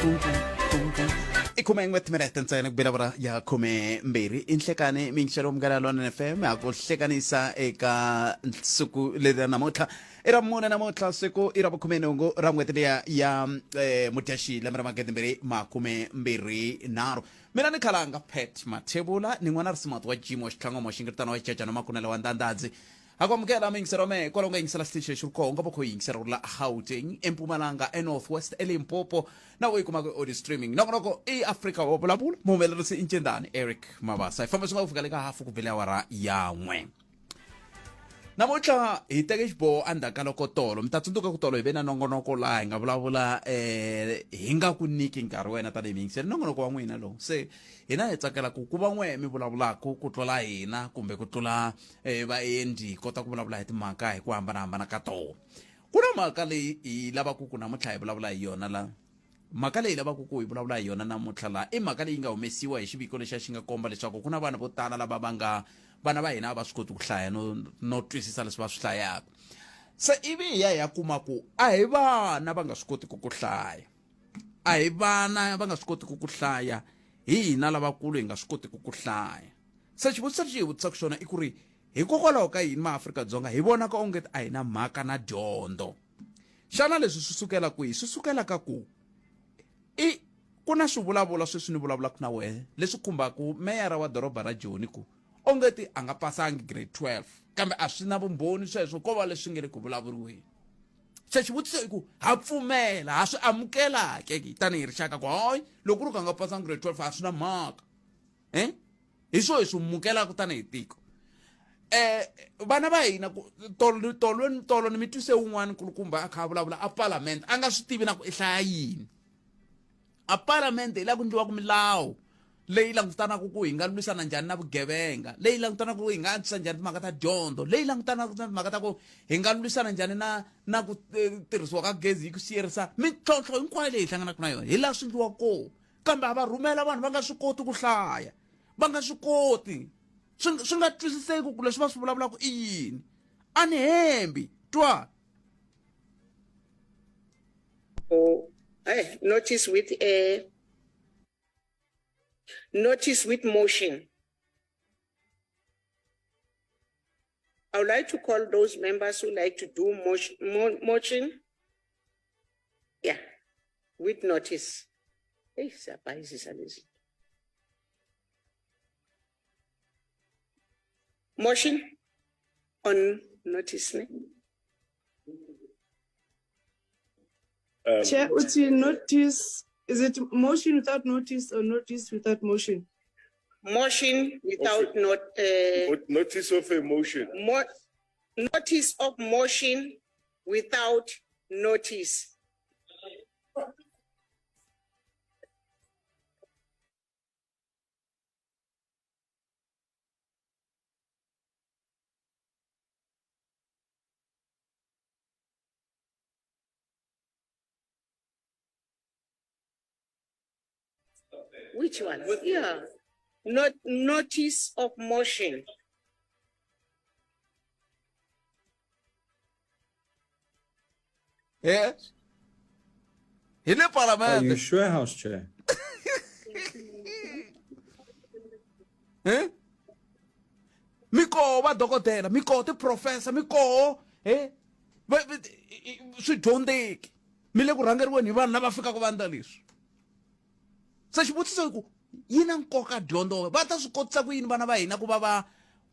I khume n'we timinete ntsena ku bela vura ya 12 i nhlekani miyingiselo Munghana Lonene FM ha ku hlekanisa eka siku leri ra namuntlha i ra mune namuntlha siku i ra vukhumenhungu ra n'hweti liya ya mudyaxi lembe ra 2023. Mina ni khalanga Pat Mathebula ni n'wana risimati wa Jimo Xitlhangomo Xingiritano wa Xicacano Makunele wa Ndandadzi. Ha ku amukela muyingiseri wa mehe kwalaho nga yingisela xitichi lexi ri koho nga va kho yingisela ri la Gauteng, eMpumalanga, eNorth West, eLimpopo na u yi kumaka audio streaming. Nongonoko i Afrika wa vulavula muhumelerisi i Ncendani Eric Mabasa. Hi famba swi nga ku fika le ka hafu ku bele awara ya n'we. Namuntlha hi teke xiboho endzhaku ka loko tolo mi ta tsundzuka ku tolo hi ve na nongonoko laha hi nga vulavula hi nga ku nyiki nkarhi wena tanihi muyingiseri nongonoko wa n'wina lowu se hina hi tsakela ku ku va n'we mi vulavulaka ku tlula hina kumbe ku tlula vaendli hi kota ku vulavula hi timhaka hi ku hambanahambana ka tona. Ku na mhaka leyi hi lavaka ku namuntlha hi vulavula hi yona la. Mhaka leyi lavaka ku hi vulavula hi yona namuntlha laha i mhaka leyi nga humesiwa hi xiviko lexiya xi nga komba leswaku ku na vanhu vo tala lava va nga vana va hina a va swi koti ku hlaya no no twisisa leswi va swi hlayaka. Se ivi hi ya hi ya kuma ku a hi vana va nga swi kotiki ku hlaya, a hi vana va nga swi kotiki ku hlaya, hi hina lavakulu hi nga swi kotiki ku hlaya. Se xivutiso lexi hi vutisaka xona i ku ri hikokwalaho ka yini maAfrika-Dzonga hi vonaka ongeti a hi na mhaka na dyondzo? Xana leswi swi sukela kwihi? Swi sukela ka ku i ku na swivulavula sweswi ni vulavulaka na wehe leswi khumbaka meyara wa doroba ra Joni ku ongeti a nga pasangi grade 12 kambe a swi na vumbhoni sweswo ko va leswi nge le ku vulavuriweni. Se xivutiso i ku ha pfumela ha swi amukela ke tanihi rixaka ku hayi loko ku ri ku a nga pasangi grade 12 a swi na mhaka eh hi swo hi swi mukelaka tanihi tiko. Vana va hina ku tolo tolo tolo ni mi twise wun'wana nkulukumba a kha a vulavula a parliament a nga swi tivi na ku i hlaya yini. A parliament hi laha ku endliwaka milawu leyi langutanaka ku hi nga lwisana njhani na vugevenga, leyi langutanaka ku hi nga antswisa njhani timhaka ta dyondzo, leyi langutanaka na timhaka ta ku hi nga lwisana njhani na na ku tirhisiwa ka gezi hi ku siyerisa mintlhontlho hinkwayo leyi hi hlanganaka na yona hi laha swi endliwaka kona. Kambe a va rhumela vanhu va nga swi koti ku hlaya, va nga swi koti swi swi nga twisiseki ku leswi va swi vulavulaka i yini. A ni hembi twa. Oh, notice with a notice with motion. I would like to call those members who like to do motion, motion. Yeah, with notice. Hey, siyabhayizisa lezi. Motion on notice, ne? Chair, uthi notice, is it motion without notice or notice without motion? Motion without not, Notice of a motion. Notice of motion without notice. Which one? Yeah. Not notice of motion. Yes. Hi le Are you palamende. sure, House Chair? Eh? Mi koho va dokodela, mi koho ti-professor, mi koho eh swidyondzeki. Mi le ku rhangeriweni hi vanhu lava fikaka va endla leswi. Se xivutiso i ku yi na nkoka dyondzo va ta swi kotisa ku yini vana va hina ku va va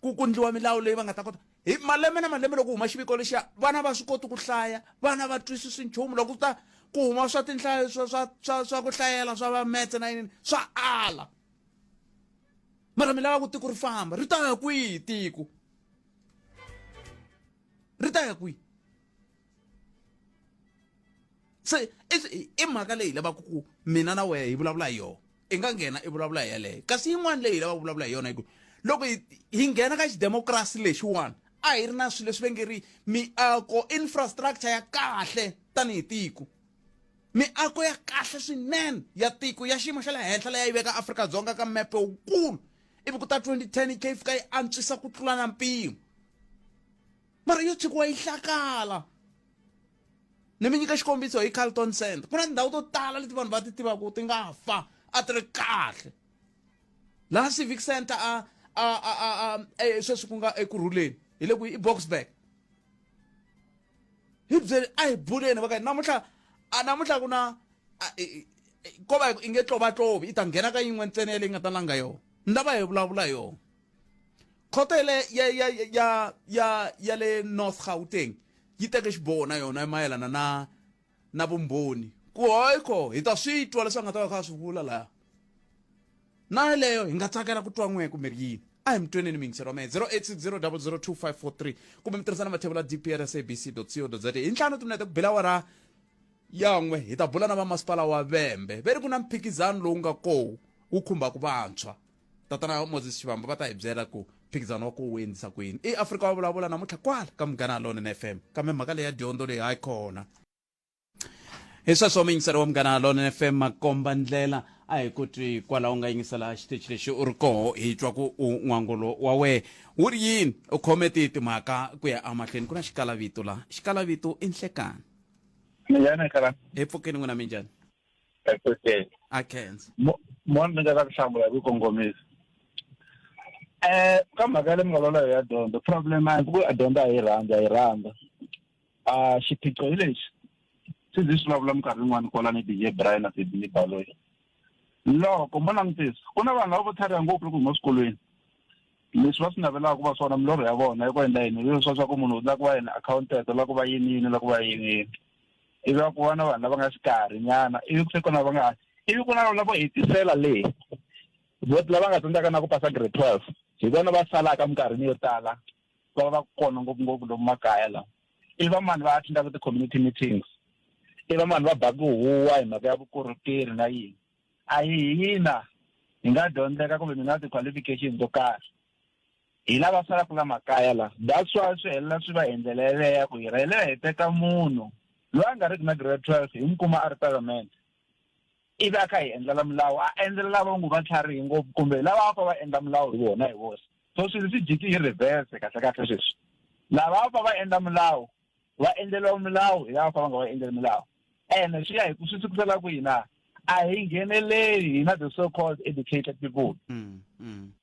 ku ku ndliwa milawu leyi va nga ta kota hi malembe na malembe loko huma xiviko lexiya vana va swi koti ku hlaya vana va twisisi nchumu loko ta ku huma swa tinhlayo swa swa swa swa ku hlayela swa va metse na yini swa ala mara mi lava ku tiko ri famba ri ta ya kwihi tiko ri ta ya kwihi se i mhaka leyi lavaka ku mina na wehe hi vulavula hi yona i nga nghena i vulavula hi yeleyo kasi yin'wana leyi hi lavaka ku vulavula hi yona hi ku loko hi nghena ka xidemokirasi lexiwani a hi ri na swilo leswi va nge ri miako infrastructure ya kahle tanihi tiko miako ya kahle swinene ya tiko ya xiyimo xa le henhla leyi a yi veka Afrika-Dzonga ka mepe wukulu ivi ku ta 2010 yi kha yi fika yi antswisa ku tlula na mpimo mara yo tshikiwa yi hlakala. Ni mi nyika xikombiso hi Carlton Center. Ku na tindhawu to tala leti vanhu va ti tivaka ti nga fa a ti ri kahle. Laha Civic Center a a a a, a e, sweswi ku nga ekurhuleni hi le ku i Boksburg. Hi byeli a hi buleni va ka namuntlha a namuntlha ku na ko va i nge tlovatlovi i ta nghena ka yin'we ntsena yaleyi nga ta langa yona ni lava hi vulavula yona khoto ya le ya ya ya ya ya le North Gauteng yi teke xiboho na yona mayelana na na vumbhoni ku hoyiko hi ta swi twa leswi a nga ta va kha a swi vula laya na yeleyo hi nga tsakela ku twa n'we kumbe ri yini a hi mi tweneni miyingiselo wa mehe 0860002543 kumbe mi tirhisa na mathevula dpr sabc co za hi ntlhanu timinete ku bela awara yan'we hi ta bula na vamasipala wa vembe ve ri ku na mphikizano lowu nga koho wu khumbaka vantshwa Tatana Moses Xivambo va ta hi byela ku mphikizano wa ku wu endlisa ku yini. I Afrika wa vulavula namuntlha kwala ka Munghana Lonene FM. Kambe mhaka leyi ya dyondzo leyi hayi kona. Hi sweswo muyingiseri wa Munghana Lonene FM makomba ndlela a hi ku twi kwala u nga yingisela xitichi lexi u ri koho hi twa ku u n'wangulo wa wehe wu ri yini u khome tihi timhaka ku ya emahlweni ku na xikalavito la xikalavito i nhlekani Minjhani khala? Hi pfukeni n'wina minjhani? Pfukeni. A khensa. Mona ni nga ta ku hlamula hi ku kongomisa. Ka mhaka ya le mi nga vulavula ya dyondzo, problem a hi ku a dyondzo a hi rhandzi, a hi rhandza. A xiphiqo hi lexi, swi ndzi swi vulavula minkarhi yin'wani kwala ni DJ Brian na Sydney Baloyi. Loko mo langutisa, ku na vanhu lava vo tlhariha ngopfu loko huma swikolweni. Leswi va swi navelaka ku va swona milorho ya vona i ku endla yini? Leswi swa ku munhu u lava ku va yini accountant, u lava ku va yini yini, u lava ku va yini yini. Ivi va ku va na vanhu lava nga xikarhi nyana, ivi se ku na va nga ivi ku na lavo hetisela le vo lava nga tsandzeka na ku pasa grade 12 hi vona va salaka minkarhini yo tala va va kona ngopfungopfu lomu makaya lawa i va mani va attendaka ti-community meetings i va mani va baku huwa hi mhaka ya vukorhokeri na yini a hi hina hi nga dyondzeka kumbe mi nga ti-qualification to karhi hi lava salaka la makaya la that's why swi helela swi va hi ndlela yeleyo ya ku hi rhelela hi teka munhu loyi a nga riki na grade 12 hi n'wi kuma a ri palamende ivi a kha hi endlela milawu a endlela lava ngo va tlharihi ngopfu kumbe lava va pfa va endla milawu hi vona hi voxe so swilo swi jiki hi reverse kahle kahle sweswi lava va pfa va endla milawu va endleriwa milawu hi lava fa va nga va endleli milawu ene swi ya hi ku swi sukusela kwihi na a hi ngheneleli hina the so called educated people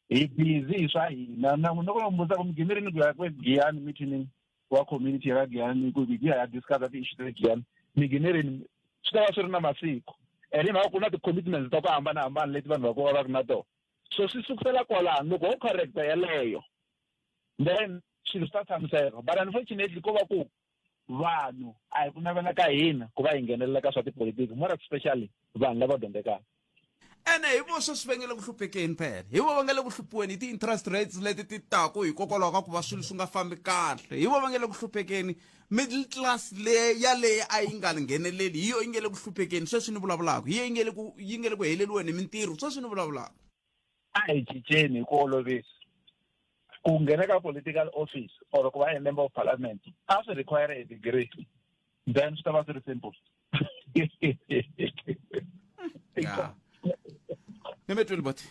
hi busy hi swa hina na loko mi vutisa ku mi nghenerini ku ya kwe Giyani meeting wa community ya ka Giyani ku hi ya discuss ti-issue ta le Giyani mi nghenerini swi ta va swi ri na masiku and hi mhaka ku na ti-commitments ta ku hambanahambana leti vanhu va ku va va ri na tona so swi sukusela kwalano loko ho correcta yeleyo then swilo swi ta tshamiseka but unfortunately ko va ku vanhu a hi ku navela ka hina ku va hi nghenelela ka swa tipolitiki more especially vanhu lava dyondzekaka ene hi vo sweswi va nge le ku hluphekeni phela hi vo va nga le ku hluphiweni hi ti-interest rates leti ti taku hikokwalaho ka ku va swilo swi nga fambi kahle hi vo va nge le ku hluphekeni middle class leyi yaleyi a yi nga ngheneleli hi yo yi nge le ku hluphekeni sweswi ni vulavulaka hi yo yi nge le ku yi nge le ku heleliweni hi mintirho sweswi ni vulavulaka a hi cinceni hi ku olovisa ku nghena ka political office or ku va a member of parliament a swi require a degree then swi ta va swi ri simple yeah. ni mi twile boti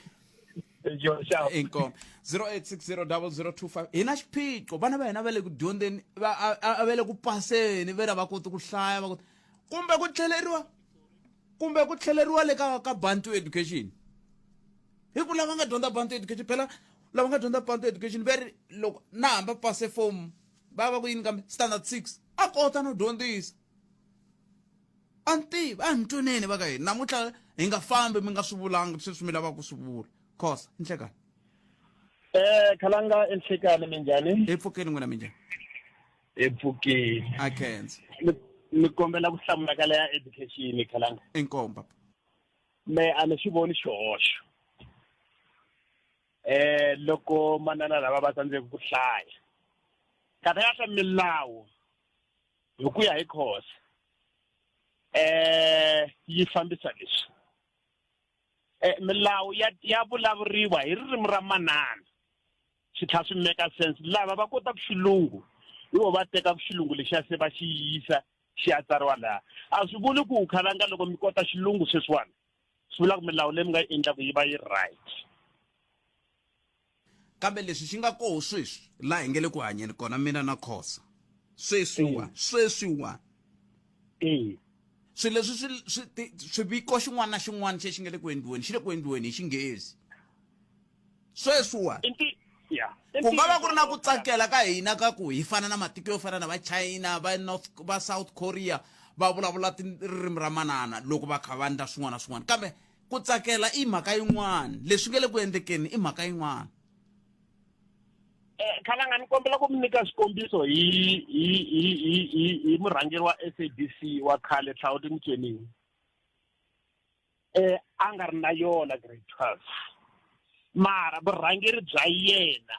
inkomo 08600025 hi na xiphiqo vana va hina va le ku dyondzeni va va le ku paseni ve ra va koti ku hlaya va koti kumbe ku tlheleriwa kumbe ku tlheleriwa le ka ka bantu education hi ku lava nga dyondza bantu education phela lava nga dyondza bantu education ve ri loko na hamba pase form va va ku yini kambe standard 6 a kota no dyondzisa a ni tivi a ni tweneni va ka hina namuntlha hi nga fambi mi nga swi vulanga sweswi mi lavaka ku swi vula khosa nhlekani Khalanga enhlekani minjhani? Hi pfukeni n'wina minjhani? Hi pfukile. A khensa. Ni kombela ku hlamula ka leya education Khalanga. Inkomu papa. Me a ni swi voni xihoxo. Loko manana lava va tsandzeka ku hlaya. Kahle kahle milawu hi ku ya hi course yi fambisa leswi. Milawu ya vulavuriwa hi ririmi ra manana swi tlhela swi make sense lava va kotaka xilungu hi vo va tekaka xilungu lexiya se va xi yisa xi ya tsariwa laha a swi vuli ku khalanga loko mi kota xilungu sweswiwani swi vula ku milawu leyi mi nga yi endlaku yi va yi right Kambe leswi xi nga koho sweswi laha hi nge le ku hanyeni kona mina na Khosa sweswiwa sweswiwa. E. Swilo leswi swi swi ti- swiviko xin'wana na xin'wana xexi nga le ku endliweni xi le ku endliweni hi Xinghezi. Sweswiwa I nti ya. I ku nga va ku ri na ku ntiyiso. tsakela ka hina ka ku hi fana na matiko yo fana na va China, va North, va South Korea va vulavula ririmi ra manana loko va kha va endla swin'wana na swin'wana, kambe ku tsakela i mhaka yin'wana, leswi nga le ku endlekeni i mhaka yin'wana. Khalanga, ni kombela ku mi nyika xikombiso hi hi hi hi hi hi murhangeri wa SABC wa khale, Tlhawuti Mtsweni. A nga ri na yona grade 12, mara vurhangeri bya yena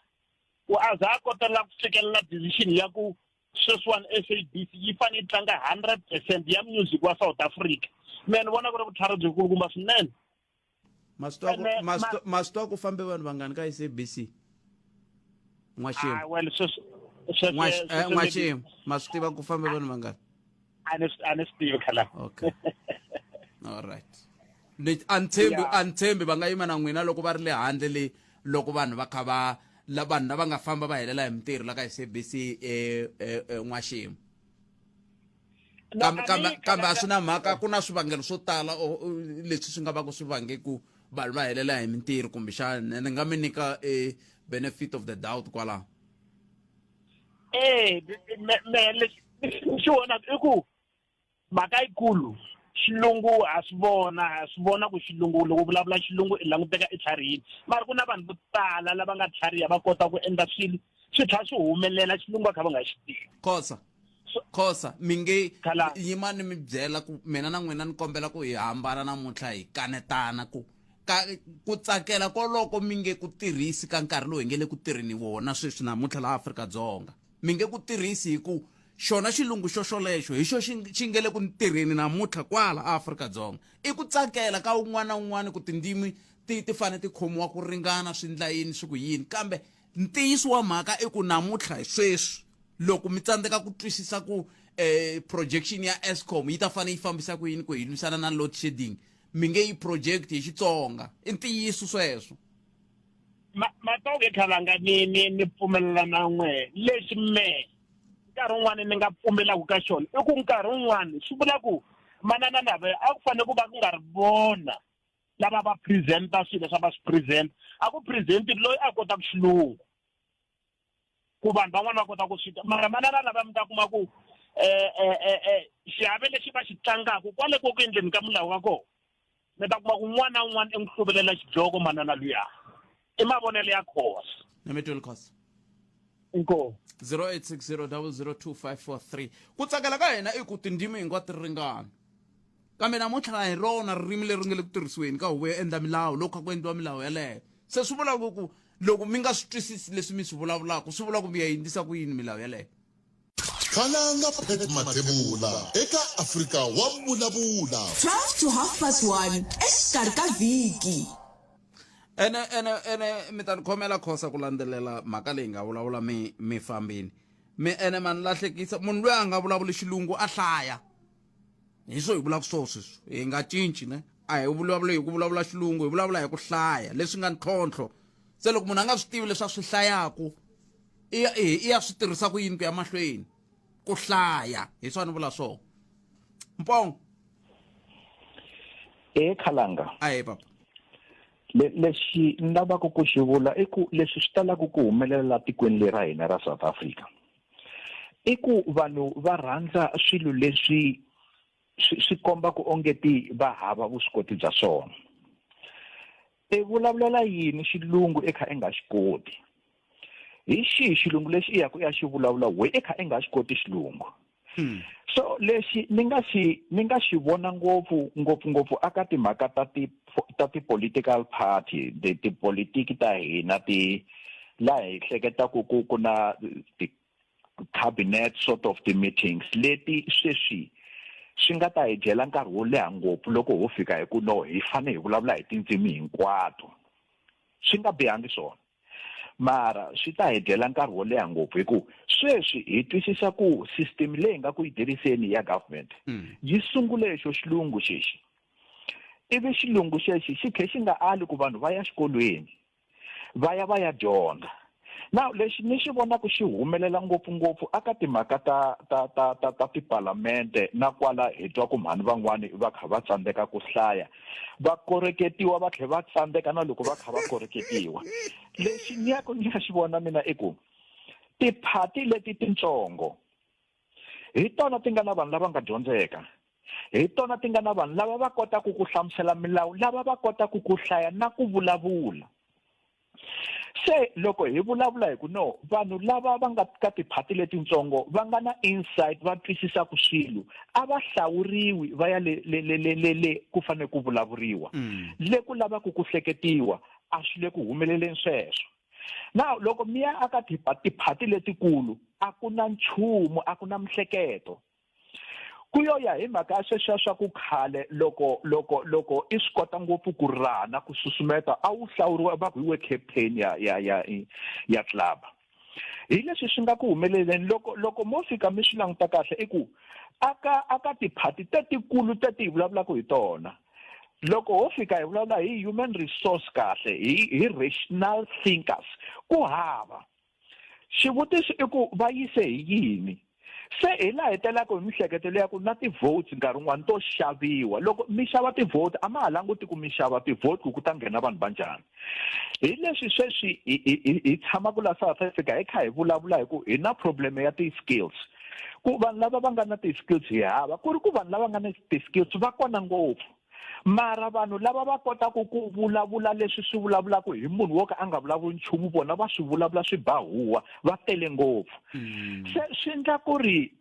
ku a za a kotela ku fikelela decision ya ku sweswiwani SABC yi fanele yi tlanga 100% ya music wa South Africa. Mehe ni vona ku ri vutlhari byikulukumba swinene. Ma swi tiva ku- Ene, ma swi tiva- ma swi tiva ku fambe vanhu vangani ka SABC n'waxemu? Ah, well, sweswo sweswo sweswo N'waxemu, ma swi tiva ku fambe vanhu vangani? A ni swi tivi, khala. Okay, all right. Ni a ni tshembi a ni tshembi va nga yima na n'wina loko va ri le handle le, loko vanhu va kha va la vanhu lava nga famba va helela hi mintirho la ka SABC n'waxemu. No, Kambe a kambe ni kambe a khalanga swi na mhaka, ku na swivangelo swo tala leswi swi nga va ku swi vange ku vanhu va helela hi mintirho, kumbexana ni nga mi nyika benefit of the doubt kwalaho. Eh, me lexi ni xi vonaka i ku mhaka yikulu xilungu ha swi vona, ha swi vona ku xilungu, loko u vulavula xilungu i languteka i tlharihile, mara ku na vanhu vo tala lava nga tlhariha va kota ku endla swilo swi tlhela swi humelela xilungu va kha va nga xi tivi. Khosa, Khosa, mi nge Khala. yima ni mi byela ku mina na n'wina ni kombela ku hi hambana namuntlha, hi kanetana ku ka ku tsakela koloko mi nge ku tirhisi ka nkarhi lowu hi nge le ku tirheni wona sweswi namuntlha laha Afrika-Dzonga. Mi nge ku tirhisi hi ku xona xilungu xo xolexo hi xo xi nge le ku tirheni namuntlha kwala Afrika-Dzonga. I ku tsakela ka un'wana na un'wana ku tindzimi ti fanele ti khomiwa ku ringana, swi ndla yini, swi ku yini, kambe ntiyiso wa mhaka i ku namuntlha sweswi loko mi tsandzeka ku twisisa ku projection ya Eskom yi ta fanele yi fambisa ku yini ku hi lwisana na load shedding, mi nge yi project hi Xitsonga. I ntiyiso sweswo. Matoke Khalanga, ni pfumelela na n'we. Lexi me nkarhi wun'wani ni nga pfumelaka ka xona i ku nkarhi wun'wani swi vula ku manana lava a ku fanele ku va ku nga ri vona lava va presenta swilo leswi a va swi present, a ku present loyi a kotaka xilungu ku vanhu van'wani va kota ku swi twa, mara manana lava mi ta kuma ku xiave lexi va xi tlangaka kwale ko ku endleni ka milawu wa kona, mi ta kuma ku un'wana na un'wana i n'wi hluvelela xidloko manana luya. I mavonelo ya Khosa. Na mi tweli, Khosa. Inkomu. 0860002543. Ku tsakela ka hina i ku tindzimi hinkwato ti ringana, kambe namuntlha a hi rona ririmi leri nga le ku tirhisiweni ka huvo yo endla milawu loko kha ku endliwa milawu yeleyo. Se swi vula ku loko mi nga swi twisisi leswi mi swi vulavulaka, swi vula ku mi ya yi endlisa ku yini milawu yeleyo? Khalanga Pat Mathebula eka Afrika wa Vulavula. 12 to half past 1 exikarhi ka vhiki. Ene ene ene mi ta ni khomela, Khosa, ku landzelela mhaka leyi nga vulavula mi fambini mi ene ma ni lahlekisa. Munhu loyi a nga vulavuli xilungu a hlaya, hi swo hi vulaka swo sweswi, hi nga cinci ne, a hi vulavuli hi ku vulavula xilungu, hi vulavula hi ku hlaya leswi nga ntlhontlho. Se loko munhu a nga swi tivi leswi a swi hlayaku, i ya swi tirhisa ku yini ku ya mahlweni ku hlaya? Hi swona ni vula swona, Mpongo. E Khalanga. Ahe papa. Lexi ni lavaka ku xi vula i ku leswi swi talaka ku humelela la tikweni leri ra hina ra South Africa i ku vanhu va rhandza swilo leswi swi kombaka ongeti va hava vuswikoti bya swona. I vulavulela yini xilungu i kha i nga xi koti? Hi xihi xilungu lexi i yaku i ya xi vulavula we i kha i nga xi koti xilungu? So lexi ni nga xi vona ngopfu ngopfu ngopfu aka timhaka ta ti-political party, tipolitiki ta hina ti laha hi hleketaku ku na ti-cabinet sort of ti-meetings leti sweswi swi nga ta hi dyela nkarhi wo leha ngopfu loko ho fika hi ku no hi fane hi vulavula hi tindzimi hinkwato. Swi nga bihangi swona, mara swi ta hi dyela nkarhi wo leha ngopfu, hi ku sweswi hi twisisa ku system leyi nga ku yi tirhiseni ya government yi sungule xo xilungu xexi, ivi xilungu xexi xi tlhe xi nga ali ku vanhu va ya xikolweni va ya va ya dyondza. Now lexi ni xi vonaka xi humelela ngopfungopfu aka timhaka ta ta ta ta ta tipalamente na kwala hi twa ku mhani van'wani va kha va tsandzeka ku hlaya va koreketiwa va tlhela va tsandzeka na loko va kha va koreketiwa. Lexi ni ya ku ni ya xi vona mina i ku tiphati leti tintsongo hi tona ti nga na vanhu lava nga dyondzeka hi tona ti nga na vanhu lava va kotaka ku hlamusela milawu lava va kotaka ku hlaya na ku vulavula se loko hi vulavula hi ku no vanhu lava va nga ka tiphati letintsongo va nga na insight va twisisaka swilo a va hlawuriwi va ya le le le le le le ku fanele ku vulavuriwa le ku lavaka ku hleketiwa a swi le ku humeleleni sweswo now loko mi ya aka tiphati letikulu a ku na nchumu a ku na mihleketo ku yo ya hi mhaka ya sweswiya swa ku khale loko loko loko i swi kota ngopfu ku raha na ku susumeta a wu hlawuriwa va ku hi we captain ya ya ya ya club hi leswi swi nga ku humeleleni loko loko mo fika mi swi languta kahle i ku aka aka tiphati tetikulu teti hi vulavulaka hi tona loko ho fika hi vulavula hi human resource kahle hi hi rational thinkers ku hava xivutiso i ku va yise hi yini se hi laha hi telaka hi mihleketo leya ku na ti-votes nkarhi wun'wani to xaviwa loko mi xava ti-vote a ma ha languti ku mi xava ti-vote ku ku ta nghena vanhu va njhani hi leswi sweswi hi tshamaka la South Africa hi kha hi vulavula hi ku hi na problem ya ti-skills ku vanhu lava va nga na ti-skills hi hava ku ri ku vanhu lava nga na ti-skills va kona ngopfu mara vanhu lava va kotaka ku vulavula leswi swi vulavulaka hi munhu wo ka a nga vulavuli nchumu vona va swi vulavula swi ba huwa va tele ngopfu se swi endla ku ri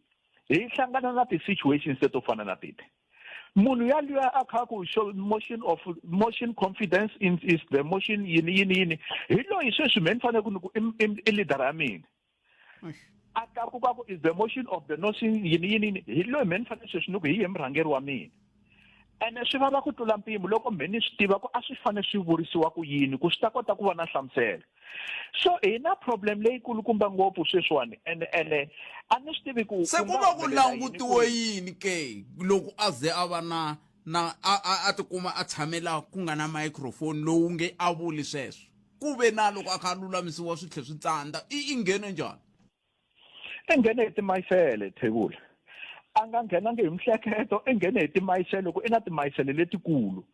hi hlangana na ti-situations teto fana na teti munhu yaliya a kha ku show motion of motion confidence in is the motion yini yini yini hi loyi sweswi me ni fanele ku ni ku i leader ya mina a tlakuka ku is the motion of the notion yini yini yini hi loyi me ni fanele sweswi ni ku hi ye murhangeri wa mina ene swi vava ku tlula mpimo loko me ni swi tiva ku a swi fanele swi vurisiwa ku yini ku swi ta kota ku va na nhlamuselo so hi na problem leyikulukumba ngopfu sweswiwani ene ene a ni swi tivi ku se ku va ku langutiwe yini ke loko a ze a va na na a a a tikuma a tshame laha ku nga na microphone lowu nge a vuli sweswo ku ve na loko a kha a lulamisiwa swi tlhe swi tsandza i i nghene njhani i nghene hi timayisele thebula a nga nghenangi hi mihleketo i nghene hi timayisele ku i na timayisele letikulu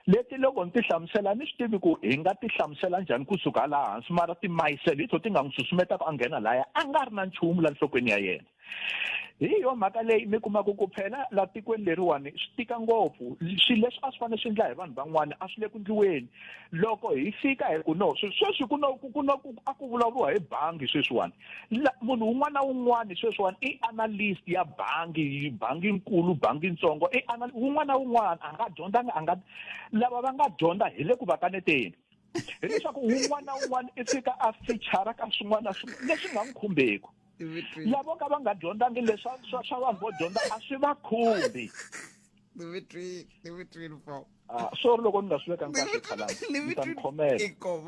leti loko ni ti hlamusela a ni swi tivi ku hi nga ti hlamusela njhani kusuka laha hansi mara timayisele hi to ti nga n'wi susumetaka a nghena laya a nga ri na nchumu la nhlokweni ya yena hi yo mhaka leyi mi kumaka ku phela la tikweni leriwani swi tika ngopfu swilo leswi a swi fanele swi endla hi vanhu van'wana a swi le ku ndliweni loko hi fika hi ku no sweswi ku no ku no a ku vulavuriwa hi bangi sweswiwani munhu un'wana na un'wana sweswiwani i analyst ya bangi bangi nkulu bangi ntsongo i un'wana na un'wana a nga dyondzanga a nga lava va nga dyondza hi le ku va kaneteni hileswaku un'wana na un'wana i fika a feature ka swin'wana na swin'wana leswi nga n'wi khumbeki lavo ka va nga dyondzangi leswa swa swa vanhu vo dyondza a swi va khumbi Ah, sorry loko ni nga swi vekanga kahle khalanga mi ta ni khomela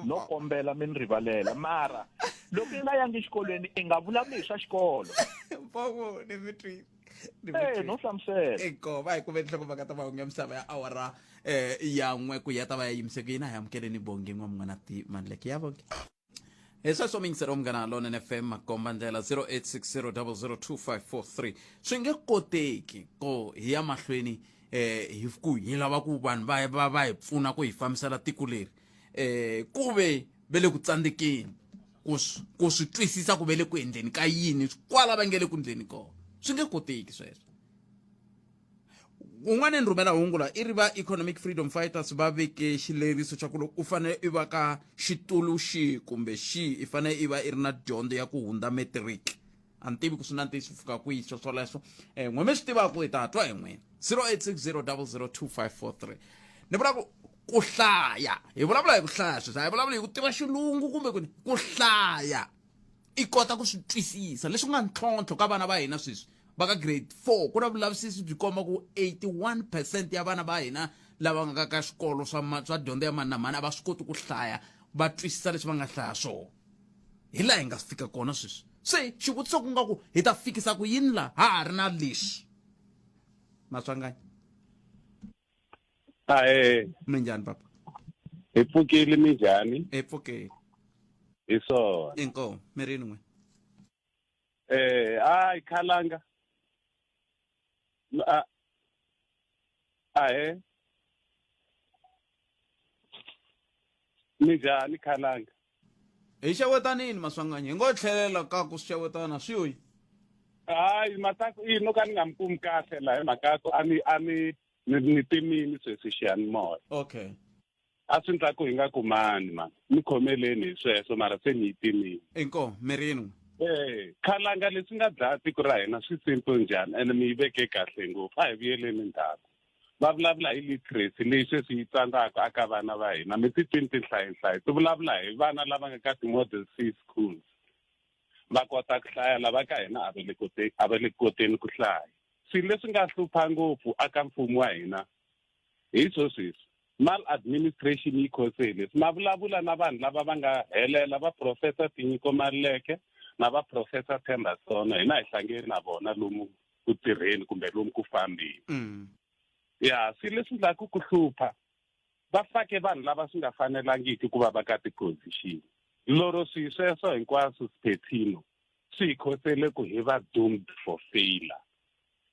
no kombela mi ni rivalela mara loko i nga yangi exikolweni i nga vulavuli hi swa xikolo Eh, no hlamusela inkomu a hi kumeni nhlokomhaka ta mahungu ya misava ya awara eh ya n'we ku ya ta va ya yimise ku yini a hi amukeleni bongi n'wamun'wana ti mandleke ya bongi hi sweswo mingisero munghana lonene fm makomba ndlela 0860002543 swi nge koteki ku hi ya mahlweni eh hi ku hi lava ku vanhu va va va hi pfuna ku hi fambisela tiko leri eh ku ve ve le ku tsandzekeni ku ku swi twisisa ku ve le ku endleni ka yini kwala va nge le ku endleni kona swi nge koteki sweswo un'wana ni rhumela hungu la i ri va economic freedom fighters va veke xileriso xa ku loko u fanele i va ka xitulu xi kumbe xi i fanele i va i ri na dyondzo ya ku hundza matric a ni tivi ku swi na ntiyiso fika kwihi swo swoleswo um n'we mi swi tivaka hi ta twa hi n'wina 0860002543 ni vula ku ku hlaya hi vulavula hi ku hlaya sweswi a hi vulavuli hi ku tiva xilungu kumbe ku ku hlaya i kota ku swi twisisa leswi nga ntlhontlho ka vana va hina sweswi va ka grade 4 ku na vulavisisi byi komba ku 81 percent ya vana va hina lava nga ka swikolo swa swa dyondzo ya mani na mani a va swi koti ku hlaya va twisisa leswi va nga hlaya swona hi laha hi nga fika kona sweswi se xivutiso ku nga ku hi ta fikisa ku yini laha ha ha ri na leswi maswanganyi Ahee. Minjhani papa? Hi pfukile minjhani? Hi pfukile. Hi swona. Inkomu, mirini n'we. Eh, hayi khalanga. A ahe. Minjhani khalanga? Hi xewetanini Maswanganyi, hi ngo tlhelela ka ku swi xewetana swi yoyi. Hayi mataku i no ka ni nga mi kumi kahle la hi mhaka ya ku a ni a ni ni ni timini sweswi xiyanimoya. Okay. A swi ndla ku hi nga kumani man. Ni khomeleni hi sweswo mara se ni yi timile. Inkomu, mirini n'we. Eh, khalanga leswi nga dlaya tiko ra hina swi simple njhani ene mi yi veke kahle ngopfu. A hi vuyeleni ndzhaku. Va vulavula hi literacy leyi sweswi yi tsandzaka aka vana va hina. Mi ti twini tinhlayinhlayi ti vulavula hi vana lava nga ka ti-model C schools. Va kota ku hlaya lava ka hina a va le kote a va le koteni ku hlaya. Swilo leswi nga hlupha ngopfu aka mfumo wa hina hi swo sweswi. Maladministration yi khose hi leswi. Ma vulavula na vanhu lava va nga helela va Professor Tinyiko Maluleke na va Professor Themba Sono hina hi hlangene na vona lomu ku tirheni kumbe lomu ku fambeni. Ya swilo leswi ndlaku ku hlupha va fake vanhu lava swi nga fanelangiki ku va va ka ti-position. Loro swi sweswo hinkwaswo Sphethino swi hi khosele ku hi va doomed for failure.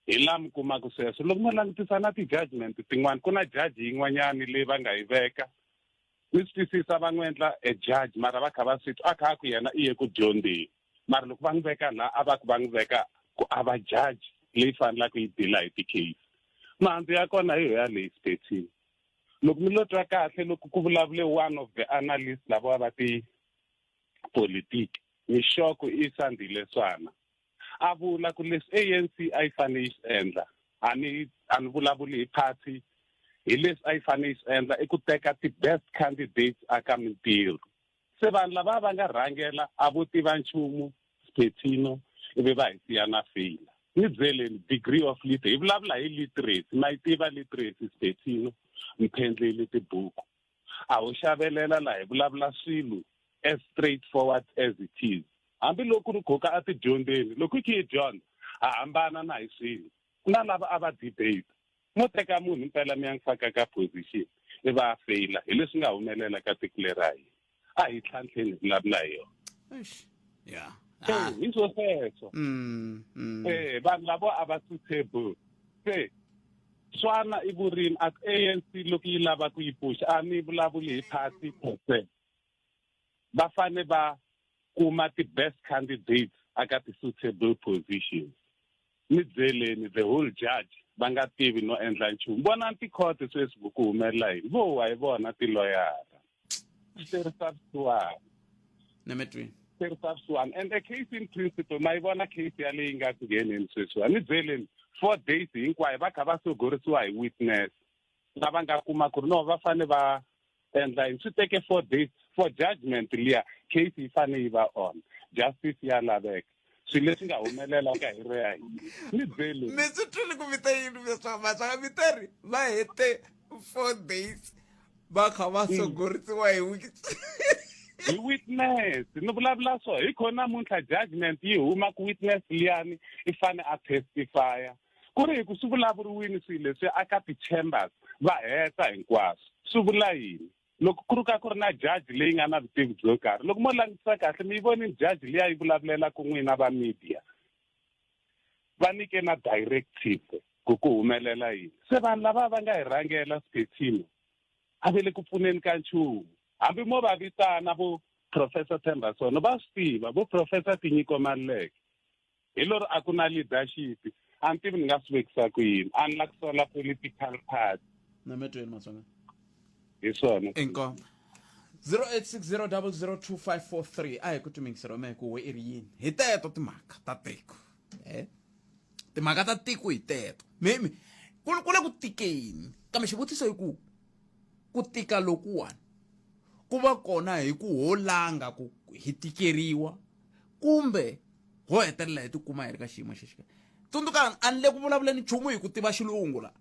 Hi laha mi kumaka sweswo. Loko mo langutisa na ti-judgment tin'wana, ku na judge yin'wanyani leyi va nga yi veka. Mi swi twisisa va n'wi endla a judge mara va kha va swi twa a kha a ku yena i ye ku dyondzeni. Mara loko va n'wi veka laha a va ku va n'wi veka ku a va judge leyi fanelaka yi deal hi ti-case. Mihandzu ya kona hi yo yaleyi Sphethini. Loko mi lo twa kahle loko ku vulavule one of the analysts lavawa va tipolitiki, ni sure ku i Sandile Swana. A vula ku leswi ANC a yi fanele yi swi endla, a ni a ni vulavuli hi party, hi leswi a yi fanele yi swi endla i ku teka ti-best candidates aka mintirho. Se vanhu lava va nga rhangela a vo tiva nchumu Sphethino ivi va hi siya na failure. Ni byeleni degree of literacy, hi vulavula hi literacy, ma yi tiva literacy Sphethino, mphendleli tibuku. A ho xavelela la hi vulavula swilo as straight forward as it is. Hambi loko ku ri goka a tidyondzeni, loko hi kha hi dyondza ha hambana na hi swilo. Ku na lava a va debate. Mo teka munhu mpela mi ya n'wi faka ka position ivi a feyila hi leswi nga humelela ka tiko leri ra hina. A hi tlhantlheni hi vulavula hi yona. Eish. Yeah. Se hi swo sweswo. Eh vanhu lavo a va suitable. Se swana i vurimi a ANC loko yi lava ku yi puxa a ni vulavuli hi party per se. Va fane va kuma ti-best candidates aka ti-suitable positions. Ni byeleni the whole judge va nga tivi no endla nchumu. Vonani ti-court sweswi ku humelela yini. Vo wa hi vona tiloyara. Swi terisa vusiwana. Nemetwini. Terisa vusiwana. And a case in principle, ma yi vona case ya leyi nga ku ngheneni sweswiwa. Ni byeleni 4 days hinkwayo va kha va sogorisiwa hi witness. Lava nga kuma ku ri no va fane va endla yini. Swi teke 4 days for judgment liya case yi fane yi va on. Justice ya laveka. Swilo leswi nga humelela ka hero ya hina. Ni byeleni. Mi swi twile ku vita yini Maswanganyi? Mi ta ri va hete 4 days va kha va sogorisiwa hi witness. Hi witness. Ni vulavula so hi kho namuntlha judgment yi huma ku witness liyani i fane a testify. Ku ri hi ku swi vulavuriwini swilo leswi aka ti-chambers va heta hinkwaswo. Swi vula yini? Loko ku ri ka ku ri na judge leyi nga na vutivi byo karhi, loko mo langutisa kahle mi yi vonile judge liya yi vulavulela ku n'wina va media. Va nyike na directive ku ku humelela yini. Se vanhu lava va nga hi rhangela Sphethino a va le ku pfuneni ka nchumu. Hambi mo va vitana vo Professor Themba Sono va swi tiva, vo Professor Tinyiko Maluleke. Hi lori a ku na leadership. A ni tivi ni nga swi vekisa ku yini. A ni la ku sola political party. Na metweni Matsonga. Hi swona. Inkomu. 0860002543 a hi ku tumingiselo me ku we i ri yini. Hi teto timhaka ta tiko. Timhaka ta tiko hi teto. Mi mi ku ku le ku tikeni. Kambe xivutiso i ku ku tika lokuwani ku va kona hi ku ho langa ku hi tikeriwa kumbe ho hetelela hi tikuma hi ri ka xiyimo xexi. Tsundzukani a ni le ku vulavuleni nchumu hi ku tiva xilungu la.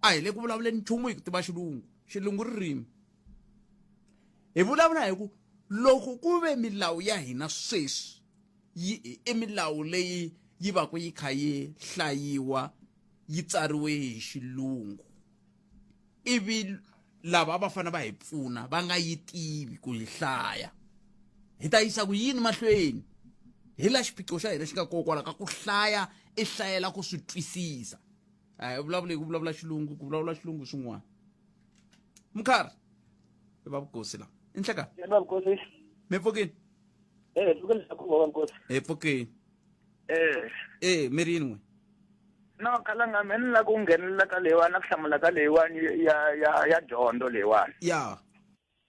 A hi le ku vulavuleni nchumu hi ku tiva xilungu. Xilungu ririmi. Hi vulavula hi ku loko ku ve milawu ya hina sweswi yi i milawu leyi yi va ku yi kha yi hlayiwa yi tsariwe hi xilungu ivi lava a va fanele va hi pfuna va nga yi tivi ku yi hlaya. Hi ta yisa ku yini mahlweni? Hi la xiphiqo xa hina xi nga kona kwala ka ku hlaya i hlayela ku swi twisisa. A hi vulavuli hi ku vulavula xilungu, ku vulavula xilungu swin'wana. Mkhari, i va vukosi la. I nhlekani. I va vukosi. Mi pfukini? Eh, pfukini sa ku va vukosi. Hi pfukini. Eh. Eh, mi ri yini n'we? No, khalanga mina ni lava ku nghenelela ka leyiwani na ku hlamula ka leyiwani ya ya ya dyondzo leyiwani. Ya.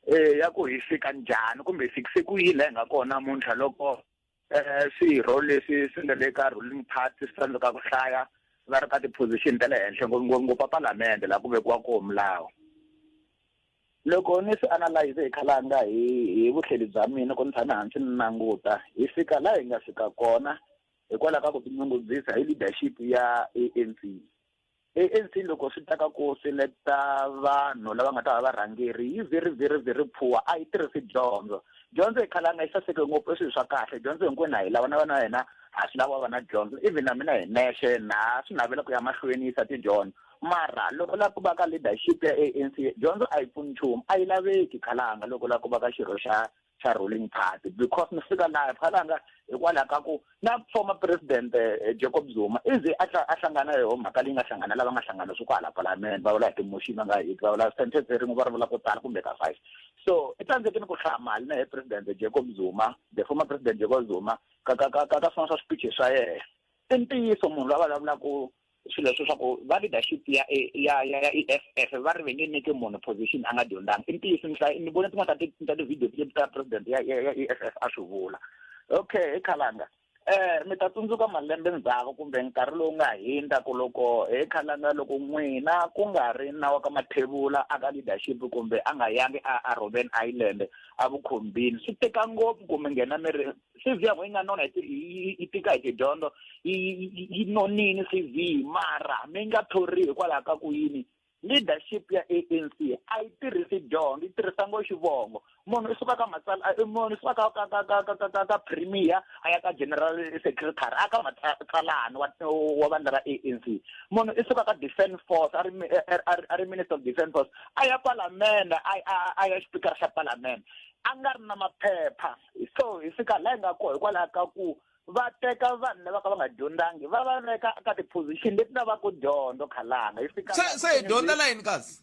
Eh, ya ku hi fika njhani kumbe hi fikise ku yini laha hi nga kona namuntlha loko eh swirho leswi swi nga le ka ruling party swi tsandzeka ku hlaya va ri ka ti-position ta le henhla ngopfungopfu a palamende laha ku vekiwa koho milawu. Loko ni swi analyze hi khalanga hi hi vuhleli bya mina loko ni tshame hansi ni languta hi fika laha hi nga fika kona hikwalaho ka ku tinyungubyisa hi leadership ya ANC. ANC loko swi ta ka ku select-a vanhu lava nga ta va varhangeri yi very very very poor a yi tirhisi dyondzo. Dyondzo hi khalanga yi saseke ngopfu i swilo swa kahle dyondzo hinkwenu ha yi lava na vana va hina ha swi lava va na dyondzo even na mina hi nexe na swi navela ku ya mahlweni yisa tidyondzo mara loko la ku va ka leadership ya ANC dyondzo a yi pfuni nchumu a yi laveki khalanga loko la ku va ka xirho xa xa ruling party because ni fika laha khalanga hikwalaho ka ku na former president eh, Jacob Zuma i ze a a hlangana yo mhaka leyi nga hlangana lava nga hlangana swi kwala palamende va vula hi timotion va nga heti va vula sentence rin'we va ri vula ko tala kumbe ka five so i tsandzekile ku hlaya mali na he president Jacob Zuma the former president Jacob Zuma ka ka ka ka swin'wana swa swipichi swa yena i ntiyiso munhu loyi a vulavulaka swilo leswi swa ku va leadership ya ya ya ya EFF va ri ve nge nyiki munhu position a nga dyondzanga i ntiyiso ni hlaya ni vone tin'wana ta ti ta ti-video ta president ya ya ya EFF a swi vula okay hi khalanga eh mi ta tsundzuka malembe ndzhaku kumbe nkarhi lowu nga hindza ku loko hi khalanga loko n'wina ku nga ri na wa ka mathebula a ka leadership kumbe a nga yangi a a Robben Island a vukhombini swi tika ngopfu ku mi nghena mi ri CV ya n'wina yi nga nona hi yi tika hi tidyondzo yi nonini CV mara mi nga thoriwi hikwalaho ka ku yini leadership ya ANC a yi tirhisi dyondzo yi tirhisa ngo xivongo munhu i suka ka matsala munhu i suka ka ka ka ka ka ka ka ka premier a ya ka general secretary a ka matsalani wa wa vandla ra ANC munhu i suka ka defense force a ri a ri minister of defense force a ya palamende a a ya xipikara xa palamende a nga ri na maphepha so hi fika laha hi nga kona hikwalaho ka ku va teka vanhu lava ka va nga dyondzangi va va veka ka ti-position leti lavaka dyondzo khalanga hi fika se se hi dyondzela yini kasi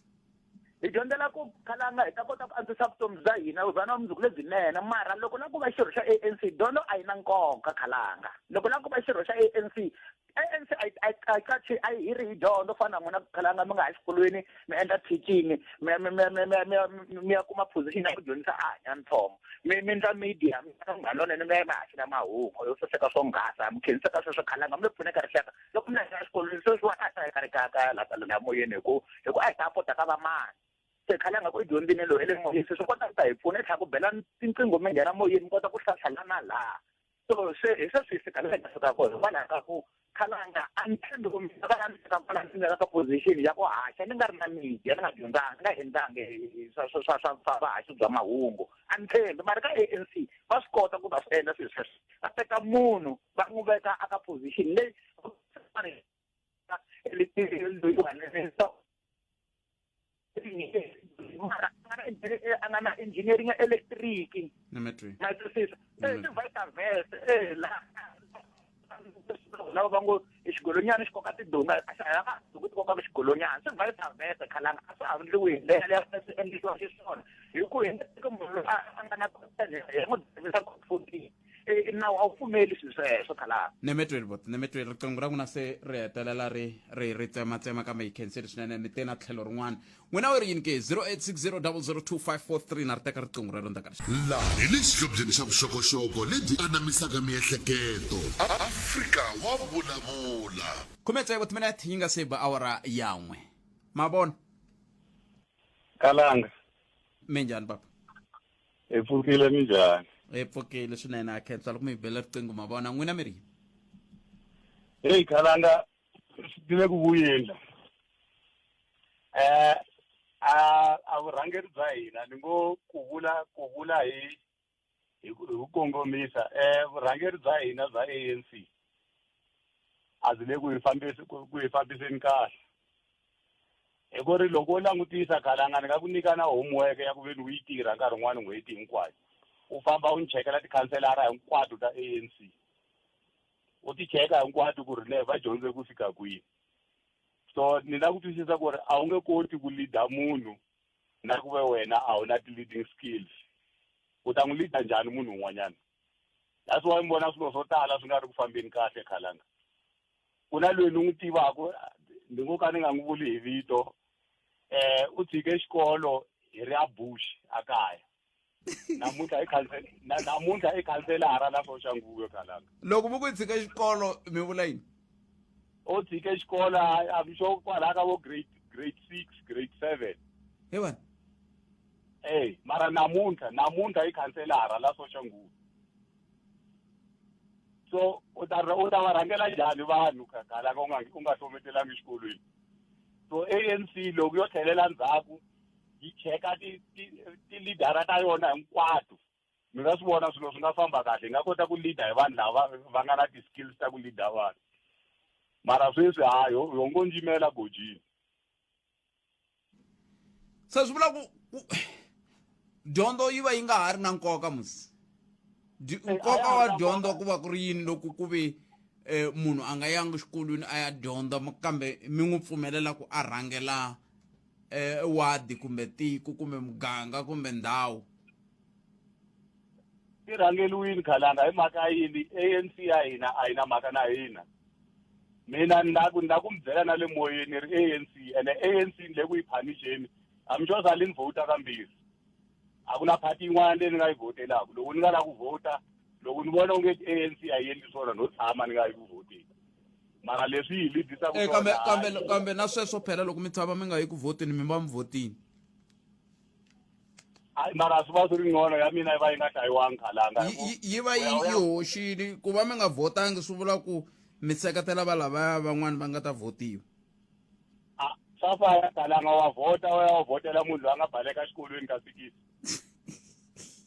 hi dyondzela ku khalanga hi ta kota ku antswisa vutomi bya hina hi va na vumundzuku lebyinene mara loko la ku va xirho xa ANC dyondzo a yi na nkoka khalanga loko la ku va xirho xa ANC ANC a yi a yi qachi a yi hiri hi dyondzo fana na n'wina khalanga mi nga ha xikolweni mi endla teaching mi mi mi mi mi mi mi ya kuma position ya ku dyondzisa a hanya ntsongo mi mi endla media mi nga munghana lonene mi ya mi haxela mahungu yo saseka swonghasa mi khensa ka sweswo khalanga mi le pfuneka rixaka loko mi ya exikolweni sweswiwa a hi ta ya ka ka la la moyeni hi ku hi ku a hi ta pota ka vamani se khalanga ku i dyondzini loyi le moyeni se swi kota ku ta hi pfuna i tlhela ku bela tinqingho mi nghena moyeni mi kota ku hlahla na laha so se hi sweswi hi fika laha hi nga fika kona hikwalaho ka ku khalanga a ni tshembi ku mina va ni fika kwala ni nga ka position ya ku haxa ni nga ri na media ni nga dyondzanga ni nga endlangi swa swa swa swa swa vuhaxi bya mahungu a ni tshembi mara ka ANC va swi kota ku va swi endla swilo sweswo va teka munhu va n'wi veka aka position leyi mara a nga na engineering ya electric na twisisa eh ti vice versa eh la lava va ngo i xigolonyana xi koka tidonga a xa ha ku ti koka xigolonyana swi vice versa khalanga a swa ha endliwi hi ndlela leyi a swi endlisiwa xiswona hi ku hi nga teki munhu loyi a nga na hi n'wi tirhisa fourteen Eh, nawu a wu pfumeli swilo sweswo khalanga nemetweni bot nemetweni riqingho ra n'wina se ri hetelela ri ri ri tsematsema kambe yi khenseli swinene ni te na tlhelo rin'wana n'wina u ri yini ke 0860002543 na ri teka riqingho rero ndzhaku ka laha hi le xihlobyeni xa vuxokoxoko lebyi anamisaka miehleketo afrika wa vulavula khume tsevu timinete yi nga se ba awara yan'we ma vona kalanga minjhani papa hi pfukile minjhani hi pfukile swinene a khensa loko mi hi bela riqingho ma vona n'wina mi ri heyi khalanga swi tive ku vuyeni la eh a a vurhangeri bya hina ni ngo ku vula ku vula hi hi ku hi ku kongomisa eh vurhangeri bya hina bya ANC a byi le ku hi fambisi ku hi fambiseni kahle hi ku ri loko wo langutisa khalanga ni nga ku nyika na homework ya ku ve ni u yi tirha nkarhi wun'wani n'hweti hinkwayo U famba u ni chekela tikhanselara hinkwato ta ANC. U ti cheka hinkwato ku ri ne va dyondze ku fika kwihi. So ni la ku twisisa ku ri a wu nge koti ku leader munhu na ku ve wena a wu na ti-leading skills. U ta n'wi leader njhani munhu un'wanyana? That's why mi vona swilo swo tala swi nga ri ku fambeni kahle khalanga. Ku na loyi ni n'wi tivaka ni ngo ka ni nga n'wi vuli hi vito eh u tshike xikolo hi ri a bush a kaya namuntlha i khansela namuntlha i khanselara la Soshanguve khalanga loko mi ku tshike xikolo mi vula yini u tshike xikolo I'm sure kwalaya ka vo grade grade 6 grade 7 he wena eh mara namuntlha namuntlha i khanselara la Soshanguve so u ta u ta va rhangela njhani vanhu khalanga u nga u nga hlometelangi xikolweni so ANC loko yo tlhelela ndzhaku yi cheka ti-leadera ta yona hinkwato mi nga swi vona swilo swi nga famba kahle hi nga kota ku leader hi vanhu lava va nga na ti-skills ta ku leader vanhu mara sweswi hayi ho ngo njimela gojini se swi vula ku dyondzo yi va yi nga ha ri na nkoka musi nkoka wa dyondzo ku va ku ri yini loko ku ve um munhu a nga yangi xikolweni a ya dyondza kambe mi n'wi pfumelela ku a rhangela um wadi kumbe tiko kumbe muganga kumbe ndhawu ti rhangeliwini khalanga hi mhaka yini ANC ya hina a yi na mhaka na hina mina ni la ku ni la ku mi byela na le moyeni ri ANC ene ANC ni le ku yi phanixeni I'm sure sale ni vhota kambirhi a ku na party yin'wana leyi ni nga yi vhotelaka loko ni nga la ku vhota loko ni vona onge ANC a yi endli swona no tshama ni nga yi ku vhoteni mara leswi yi leadisaka eh, kambe kambe kambe na sweswo phela loko mi tshama mi nga yi ku vhoteni mi va mi vhotini hayi mara swi va swi ri ngcono ya mina yi va yi nga hlayiwangi khalanga yi va yi yi hoxile ku va mi nga vhotangi swi vula ku mi seketela va lavaya van'wani va nga ta vhotiwa swa fana khalanga wa vhota wa ya wa vhotela munhu loyi a nga baleka exikolweni ka sikisi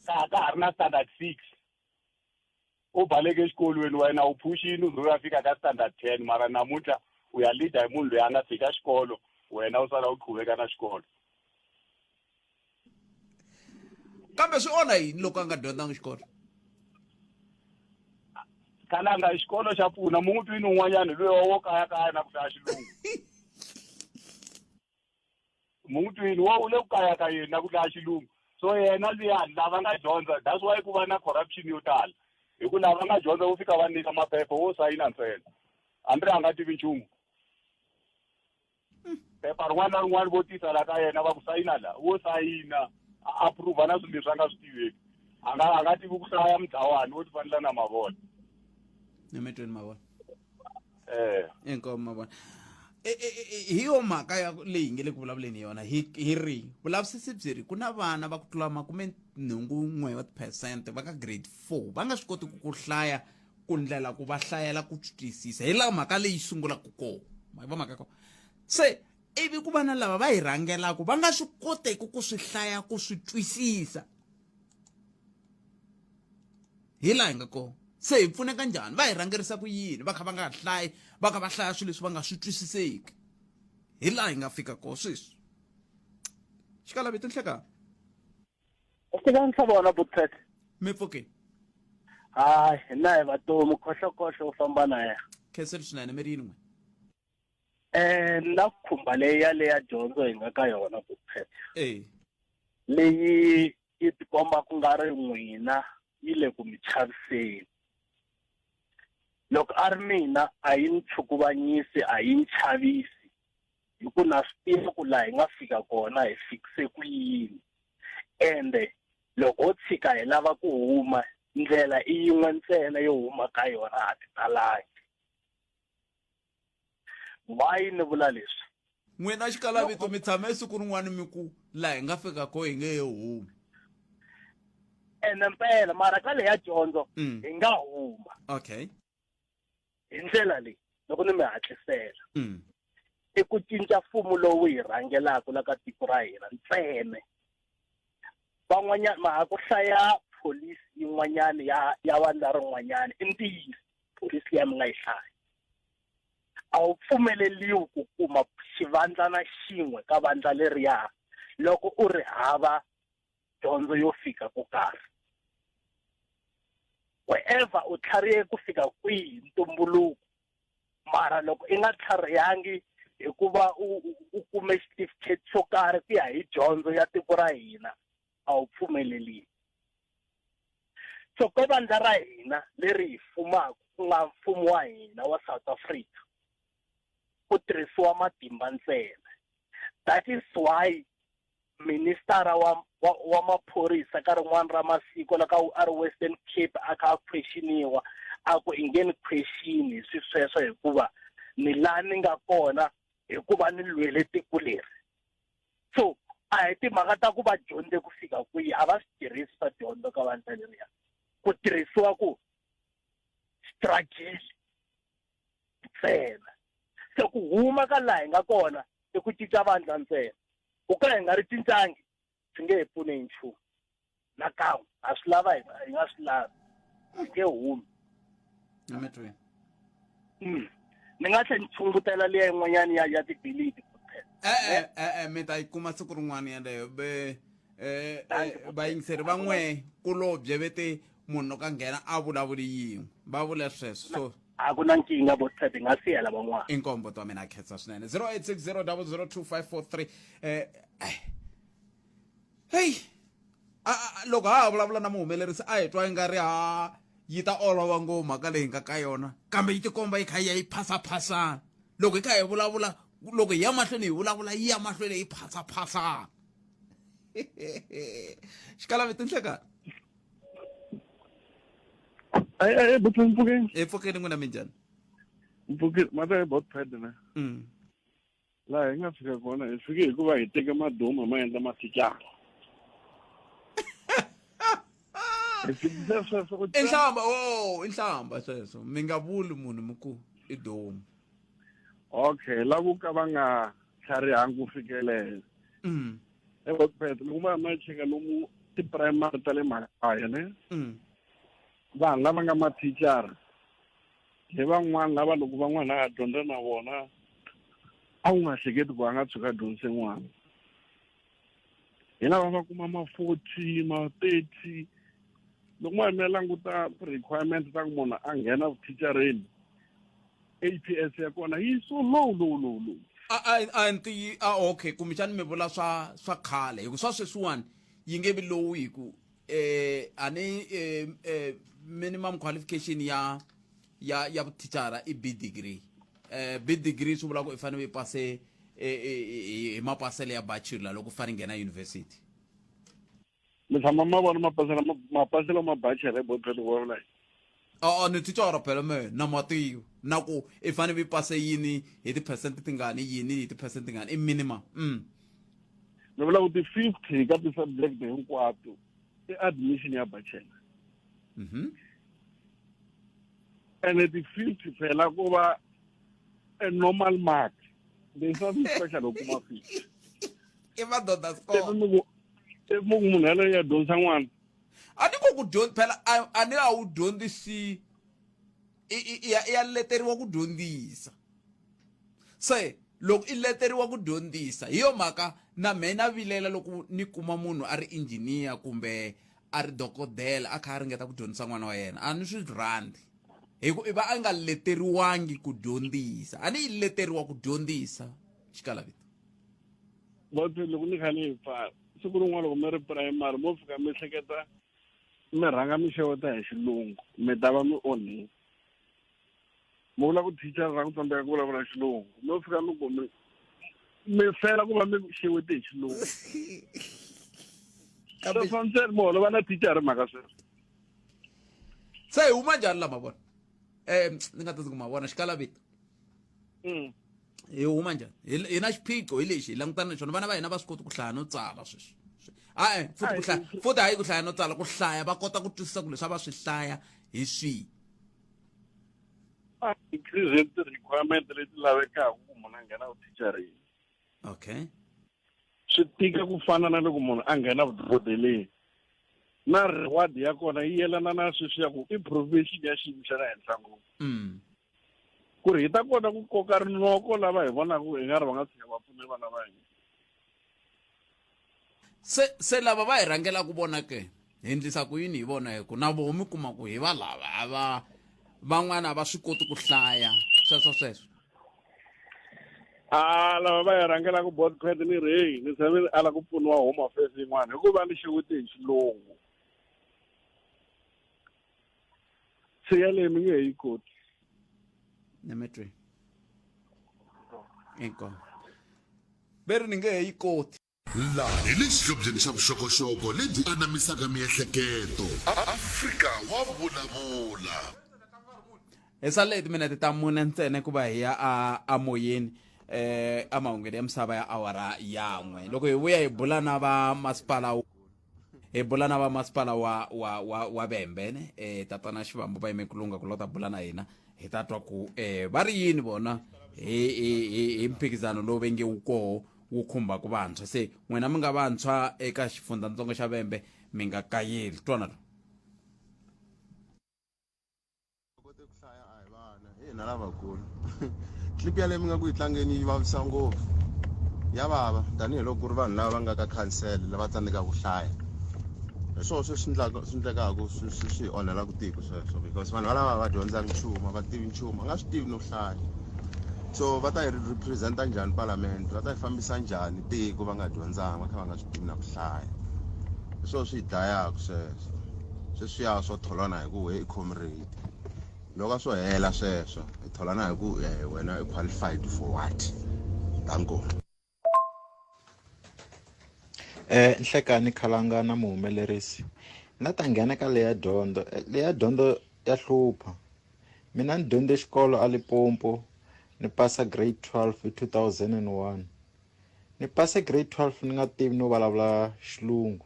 ka ka ha ri na standard six u baleke exikolweni wena u phuxini u ze u ya fika ka standard 10 mara namuntlha u ya leader hi munhu loyi a nga tshika xikolo wena u sala u qhuveka na xikolo kambe swi onha yini loko a nga dyondzanga xikolo khalanga xikolo xa pfuna mu n'wi twini un'wanyana loyi wo kayakaya na ku hlaya xilungu Mungutwini wo u le ku kayakayeni na ku dlaya xilungu so yena luya lava nga dyondza that's why ku va na corruption yo tala hi ku lava nga dyondza wo fika va nyika maphepha wo sayina ntsena hambi ri a nga tivi nchumu phepha rin'wana na rin'wana vo tisa la ka yena va ku sayina la wo sayina a approve na swilo leswi a nga swi tiveki a nga a nga tivi ku hlaya mudlawani wo tifanela na mavona emetweni mavona eh inkomu mavona e, e, e, hi yo mhaka ya leyi nge le ku vulavuleni yona hi hi ri vulavisisi byi ri ku na vana va ku tlula makume nhungu n'we wa tiphesente va ka grade 4 va nga swi koti ku ku hlaya ku ndlela ku va hlayela ku twisisa hi laha mhaka leyi sungulaka kona ma va mhaka kona se ivi ku va na lava va hi rhangelaka va nga swi koteki ku swi hlaya ku swi twisisa hi laha hi nga kona se hi pfuneka njhani va hi rhangerisa ku yini va kha va nga hlayi va kha va hlaya swilo leswi va nga swi twisiseki hi laha hi nga fika kona sweswi xikalavito nhlekani Eka ntlhava wona Butpet. Mi pfukile. Hayi, hina hi vatomi khohlokohlo u famba na yena. Khenseli swinene mi ri yini n'we? Eh, na khumba leyi ya leya dyondzo hi nga ka yona Butpet. Eh. Leyi yi tikomba ku nga ri n'wina yi le ku mi chaviseni. Loko a ri mina a yi ni chukuvanyisi a yi ni chavisi hi ku na swi tiva ku laha hi nga fika kona hi fikise ku yini ende loko ho tshika hi lava ku huma ndlela i yin'we ntsena yo huma ka yona a ti talangi why ni vula leswi n'wina xikalavito mi tshame siku rin'wana mi ku laha hi nga fika ko hi nge he humi ene mpela mara ka leya dyondzo mm. hi nga huma okay hi ndlela leyi loko ni mi hatlisela mm. i ku cinca mfumo lowu hi rhangelaka la ka tiko ra hina ntsena van'wanyana ma ha ku hlaya pholisi yin'wanyana ya ya vandla rin'wanyana i ntiyiso pholisi liya mi nga yi hlaya a wu pfumeleliwi ku kuma xivandlana xin'we ka vandla leriya loko u ri hava dyondzo yo fika ko karhi. Wherever u tlharihe ku fika kwihi ntumbuluko, mara loko i nga tlharihangi hikuva u u kume xitifiketi xo karhi ku ya hi dyondzo ya tiko ra hina, a wu pfumeleliwi. So ka vandla ra hina leri hi fumaka ku nga mfumo wa hina wa South Africa, ku tirhisiwa matimba ntsena. That is why ministara wa wa, wa maphorisa ka rin'wana ra masiko la ka a ri Western Cape a kha a questioniwa a ku i nge ni question hi swi sweswo hikuva ni laha ni nga kona hikuva ni lwele tiko leri. So a hi timhaka ta ku va dyondze ku fika kwihi, a va swi tirhisi swa dyondzo ka vandla leriya, ku tirhisiwa ku struggle ntsena. Se ku huma ka laha hi nga kona i ku cinca vandla ntsena. Ku ka hi nga ri cincangi swi nge hi pfuni hi nchumu na kan'we. Ha swi lava hi hi nga swi lavi swi nge humi. Emetweni. Ni nga tlhela ni chungutela liya yin'wanyana ya ya tibiliti. E-e, e-e, mi ta yi kuma siku rin'wana yaleyo. Be eh, vayingiseri va n'we kulobye ve te munhu loko a nghena a vulavuli yin'we va vula sweswo so a ku na nkingha vo Ted hi nga siyela van'wana. Inkombo twa mina khensa swinene. 0860002543. eh hey, loko ha ha vulavula na muhumelerisi a hi twa yi nga ri ha yi ta olova ngopfu mhaka leyi nga ka yona, kambe yi tikomba yi kha yi ya yi phasaphasana loko hi kha hi vulavula, loko hi ya mahlweni hi vulavula yi ya mahlweni yi phasaphasana. Xikalavi tinhlekani. Ai ai bot mpfukeni. E pfukeni n'wina, minjhani? Mpfukeni mata hi bot pad na. Laha hi nga fika kona hi fike hikuva hi teke maduma ma endla mathicara. Hi fikisa sweswo ku I nhlamba, oh, i nhlamba sweswo. Mi nga vuli munhu mi ku i domu. Okay, lavo ka va nga tlharihangi ku fikelela. E bot pad loko va ma cheka lomu ti-primary ta le makaya ne. Vanhu lava nga mathicara hi van'wana lava loko van'wana a dyondza na vona a wu nga hleketi ku a nga tshuka a dyondzise n'wana. Hi lava va kuma ma 40, ma 30. Loko ma mi languta requirement ta ku munhu a nghena vuthicareni, APS ya kona yi so low, low, low, low. A a a ntiyi a okay, kumbexani mi vula swa khale, hi ku swa sweswiwani yi nge vi lowu, hi ku a ni minimum qualification ya ya ya vuthicara i B degree. B degree swi vula ku i fanele i pase hi mapasele ya bachelor loko u fanele nghena university. Mi tshama ma vona mapasela mapasela ma bachelor ebodweni wa vula yini? A ni thicara phela me na mativi na ku i fanele i pase yini hi ti-percent tingani, yini hi ti-percent tingani i minimum. Ni vula ku ti-50 ka ti-subject hinkwato i admission ya bachelor. Ene ti-50 phela ku va a normal mark. There's nothing special u kuma 50. I madoda score. Ivi mi ku munhu yaloye ya dyondzisa n'wana. A ni ku ku dyondza phela a ni a wu dyondzisi, i ya i ya leteriwa ku dyondzisa. Se loko i leteriwa ku dyondzisa, hi yo mhaka na mehe na vilela loko ni kuma munhu a ri engineer kumbe a ri dokodela a kha a ringeta ku dyondzisa n'wana wa yena, a ni swi rhandzi hi ku i va a nga leteriwangi ku dyondzisa. A ni yi leteriwa ku dyondzisa xikalavito. Vothe loko ni kha ni yi pfala siku rin'wana loko mi ri primary mo fika mi hleketa mi rhanga mi xeweta hi xilungu mi ta va mi onhile. Mi vula ku thicara ra ku tsandzeka ku vulavula xilungu mo fika mi ku mi mi fela ku va mi xewete hi xilungu. Sweswo ntsena mi holova na thicara mhaka sweswo. Se hi huma njhani la mavona? Ni nga ta ku mavona xikalavito. Hi huma njhani? Hi na xiphiqo hi lexi hi langutana na xona, vana va hina va swi koti ku hlaya no tsala sweswi. A-e, futhi ku hlaya, futhi hayi ku hlaya no tsala, ku hlaya va kota ku twisisa ku leswi a va swi hlaya hi swihi. A increase ti-requirement leti lavekaka ku munhu a nghena vuthicareni. Swi tika ku fana na loko munhu a nghena vudokodeleni. Na reward ya kona yi yelana na sweswi ya ku i profession ya xiyimo xa le henhla ngopfu. Ku ri hi ta kota ku koka rinoko lava hi vonaka hi nga ri va nga tshika va pfune vana va hina. Se lava va hi rhangelaka vona ke, Hi endlisa ku yini hi vona hi ku na voho mi kuma ku hi va lava a va van'wana a va swi koti ku hlaya sweswo sweswo. A lava va hi rhangelaka botpet ni ri heyi ni tshame ni ala ku pfuniwa home affairs yin'wana hikuva ni xewete hi xilungu. Se yaleyo mi nge he yi koti. Nemetwe. Inkomu. Veri ni nge he yi koti. Laha hi le xihlobyeni xa vuxokoxoko lebyi anamisaka miehleketo. Afrika wa vulavula. Hi sale hi timinete ta mune ntsena ku va hi ya a amoyeni eh emahungwini ya misava ya awara yan'we loko hi vuya hi bula na va masipala hi bula na va masipala wa wa wa wa Vhembe ne eh tatana Xivambu va yime ku lunga ku lota bula na hina hi ta twa ku eh va ri yini vona hi hi hi hi mphikizano lowu ve nge wu koho wu khumbaka vantshwa se n'wina mi nga vantshwa eka xifundzatsongo xa Vhembe mi nga kayeli twana lo kote ku hlaya a hi vana hi hina lavakulu clip yaleyo mi nga ku yi tlangeni yi vavisa ngopfu ya vava tanihiloko ku ri vanhu lava va nga ka khansele lava tsandzekaka ku hlaya hi swona swi endlaka swi endlekaka swi swi swi hi onhelaka tiko sweswo because vanhu valava va dyondzanga nchumu a va tivi nchumu a nga swi tivi no hlaya so va ta yi represent-a njhani palamende va ta yi fambisa njhani tiko va nga dyondzanga va kha va nga swi tivi na ku hlaya hi swona swi hi dlayaka sweswo sweswiya swo tholana hi ku we i comrade loko a swo hela sweswo hi tholana hi ku eh, wena i qualified for what danko Eh Nhlekani Khalanga na muhumelerisi na ta nghena ka leya dyondzo eh, leya dyondzo ya hlupha mina ni dyondze xikolo a Limpopo ni pasa grade 12 hi 2001 ni pase grade 12 ni nga tivi no vulavula xilungu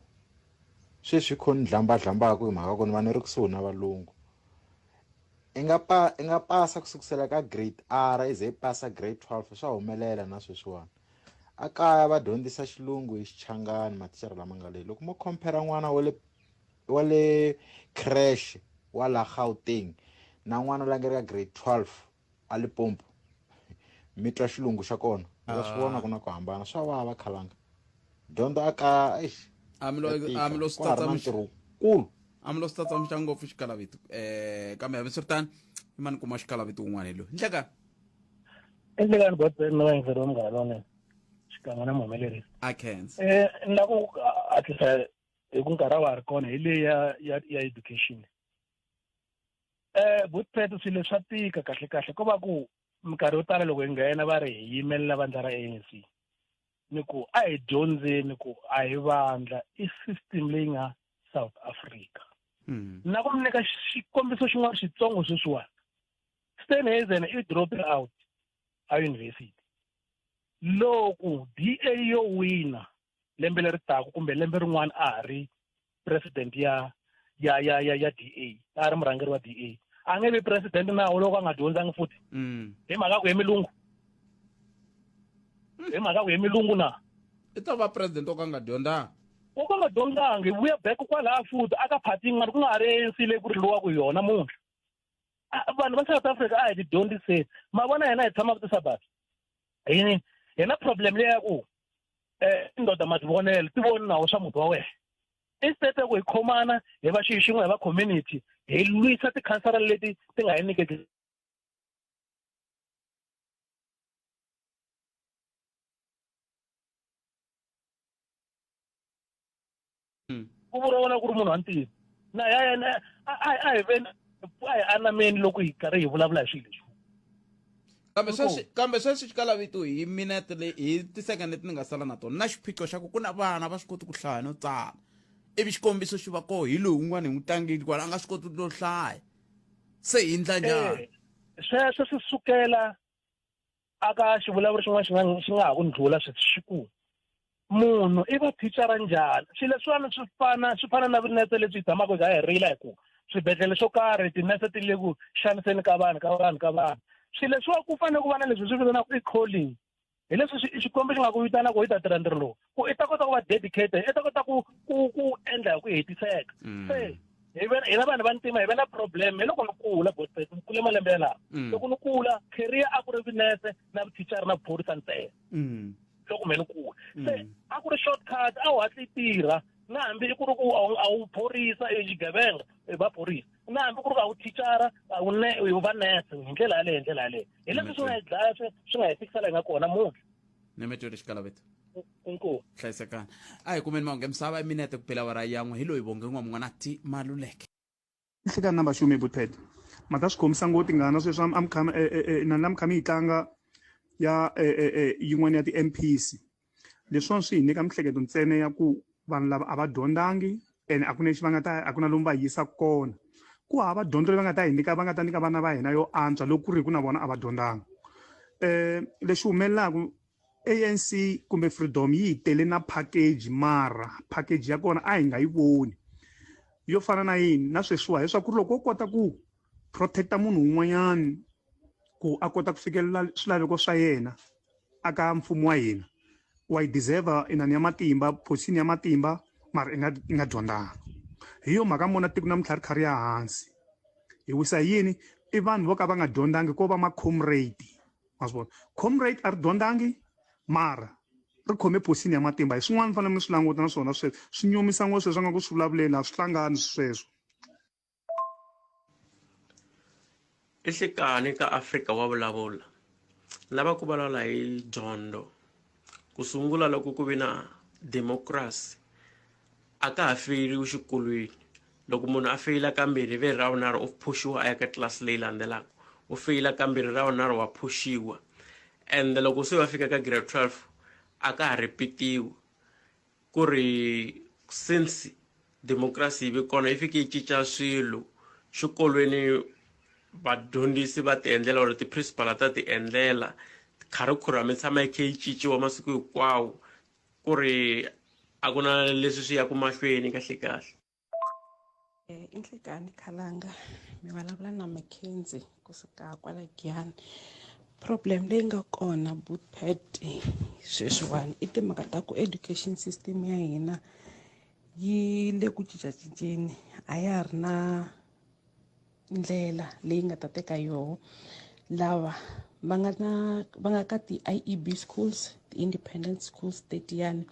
sweswi kho ni dlambadlambaku hi mhaka ku ni va ni ri kusuhi na valungu i nga pa i nga pasa ku sukusela ka grade R i ze i pasa grade 12 swa humelela na sweswiwani a kaya va dyondzisa xilungu hi xichangani mathicara lama nga le loko mo compare n'wana wa le wa le creche wa la Gauteng na n'wana la nga ri ka grade 12 a Limpopo mi twa xilungu xa kona mi ta swi vona ku na ku hambana swa vava khalanga dyondzo a kaya eish a mi lo ya tika. a mi lo swi Kwa ha ri na tsatsamuxa ntirho wukulu a mi lo swi tsatsamuxa ngopfu xikalavito eh kambe hambiswiritano i mani kuma xikalavito un'wana hi loyi nhlekani Endlekani Godfrey na vayingiseri va Munghana Lonene xikan'we na muhumelerisi. a khensa Eh ni lava ku hatlisa hi ku nkarhi a wa ha ri kona hi leyi ya ya ya education. Eh Godfrey swilo swa tika kahle kahle ko va ku minkarhi yo tala loko hi nghena va ri hi yimelela vandla ra ANC. Ni ku a hi dyondzeni ku a hi vandla i system leyi nga South Africa. Na ku mi nyika xikombiso xin'wana xitsongo sweswiwani. Steenhuisen i drop out a university. Loko DA yo wina lembe leri taka kumbe lembe rin'wana a ha ri president ya ya ya ya ya DA a ri murhangeri wa DA a nge vi president nawo loko a nga dyondzangi futhi hi mhaka ku hi milungu hi mhaka ku hi milungu na i ta va president o ka nga dyondzanga o ka nga dyondzangi vuya back kwalaya futhi aka party yin'wana ku nga ha ri ANC leyi ku riliwaka hi yona muntlha vanhu va South Africa a hi ti dyondziseni ma vona hina hi tshamaka ti-suburbs hi hi na problem leyi ya ku eh ndoda mativonelo ti voni nawo swa muti wa wena instead ya ku hi khomana hi va xilo xin'we hi va community hi lwisa tikhansara leti ti nga hi nyikeki ku vuriwa wena ku ri munhu wa ntima na ya yena a a hi veni a hi anameni loko hi karhi hi vulavula hi swilo leswi kambe sweswi kambe sweswi xikalavito hi minete leyi hi ti-second leti ni nga sala na tona na xiphiqo xa ku ku na vana va swi koti ku hlaya no tsala ivi xikombiso xi va koho hi loyi un'wana hi n'wi tlangile kwala a nga swi koti no hlaya se hi ndla njhani eh, sweswo swi sukela aka xivulavuri xin'wana xi nga xi nga ha ku ndlula sweswi xi ku munhu i va thicara njhani swilo leswiwani swi fana swi fana na vinese lebyi hi tshamaka hi kha hi rila hi ku swibedhlele swo karhi tinese ti le ku xaniseni ka vanhu ka vanhu ka vanhu swilo leswiwa ku fanele ku va na leswi swi vitanaka i calling hi leswi xikwembu xi nga ku vitana ku i ta tirha ntirho lowu ku i ta kota ku va dedicated i ta kota ku ku ku endla hi ku hetiseka mm. se hi ve hina vanhu va ntima hi ve na problem hi loko ni kula botpet ni kule malembe yalawo mm. loko ni kula career a ku ri vunese na vuthicara na vuphorisa ntsena mm. loko me ni kula se a ku ri shortcut a wu hatli tirha Na hambi ku ri ku a wu phorisa i xigevenga i va phorisa. Na hambi ku ri ku a wu thicara a wu ne u va nese hi ndlela yaleyo hi ndlela yaleyo. Hi leswi swi nga hi dlaya swi swi nga hi fikisa la hi nga kona namuntlha. Nemetwele xikalaveto. Inkomu. Hlayisekani. A hi kumeni mahungu ya misava i minete ku bela awara yan'we hi loyi Bongi N'wamun'wanati Maluleke. Nhlikani na Vaxumi Butpet ma ta swi khomisa ngopfu tingana sweswi a mi kha na mi kha mi yi tlanga ya yin'wana ya ti-M_Ps leswiwani swi hi nyika miehleketo ntsena ya ku vanhu lava a va dyondzangi ene a ku na lexi va nga ta a ku na lomu va yisaka kona ku hava dyondzo leyi va nga ta yi nyika va nga ta nyika vana va hina yo antswa loko ku ri hi ku na vona a va dyondzanga lexi humelelaka ANC kumbe Freedom yi hi tele na package mara package ya kona a hi nga yi voni yo fana na yini na sweswiwa leswaku ri loko wo kota ku protecta munhu un'wanyana ku a kota ku fikelela swilaveko swa yena aka mfumo wa hina wa yi deserve inani ya matimba position ya matimba mara i nga i nga dyondzanga hi yo mhaka mona tiko namuntlha ri kha ri ya hansi hi wisa yini i vanhu vo ka va nga dyondzangi ko va ma-comrade ma swi vona comrade a ri dyondzangi mara ri khome posini ya matimba hi swin'wana mi fanele mi swi languta na swona sweswo swi nyumisa ngopfu sweswo nga ku swi vulavuleni a swi hlangani sweswo I nhlikani ka Afrika wa vulavula lava ku vulavula hi dyondzo ku sungula loko ku ve na democracy a ka ha feyiliwi xikolweni loko munhu a feyila kambirhi ve ra vunharhu u phuxiwa a ya ka tlilasi leyi landzelaka u feyila kambirhi ra vunharhu wa phuxiwa ende loko se va fika ka grade 12 a ka ha ripitiwi ku ri since democracy yi ve kona yi fike yi cinca swilo xikolweni vadyondzisi va ti endlela or ti-principal ta ti endlela kharikhulamu yi tshama yi kha yi cinciwa masiku hinkwawo ku ri a ku na leswi swi yaka mahlweni kahle kahle eh, i nhlikani khalanga mi vulavula na mckenzie kusuka kwala giyani problem leyi nga kona bootpad sweswiwani i timhaka ta ku education system ya hina yi le ku cincacinceni a ya ha ri na ndlela leyi nga ta teka yoho lava va nga na va nga ka ti-I_E_B schools ti-independent schools tetiyani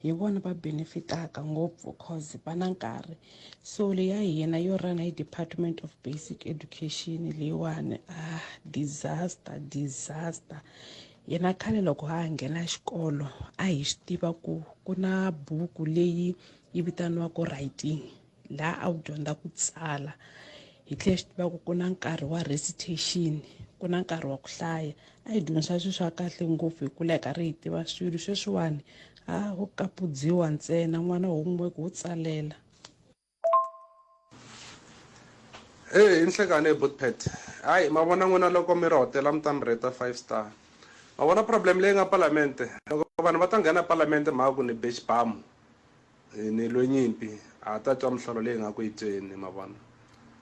hi vona va benefitaka ngopfu cause va na nkarhi so leya hina yo run hi department of basic education leyiwani ah disaster disaster yena khale loko ha ha nghena xikolo a hi swi tiva ku ku na buku leyi yi vitaniwaka writing laha a wu dyondza ku tsala hi tlhela swi tiva ku ku na nkarhi wa recitation ku na nkarhi wa ku hlaya a hi dyondzisa swilo swa kahle ngopfu hi kula hi karhi hi tiva swilo sweswiwani a ho kapudziwa ntsena n'wana homework wo tsalela Hey, i nhlekani e Bootpet. Hayi, ma vona n'wina loko mi ri hotela mi ta mi rate 5 star. Ma vona problem leyi nga palamente. Loko vanhu va ta nghena palamente mhaka ku ni be xibamu. Ni lwe nyimpi, ha ta twa mihlolo leyi nga ku yi tweni, ma vona.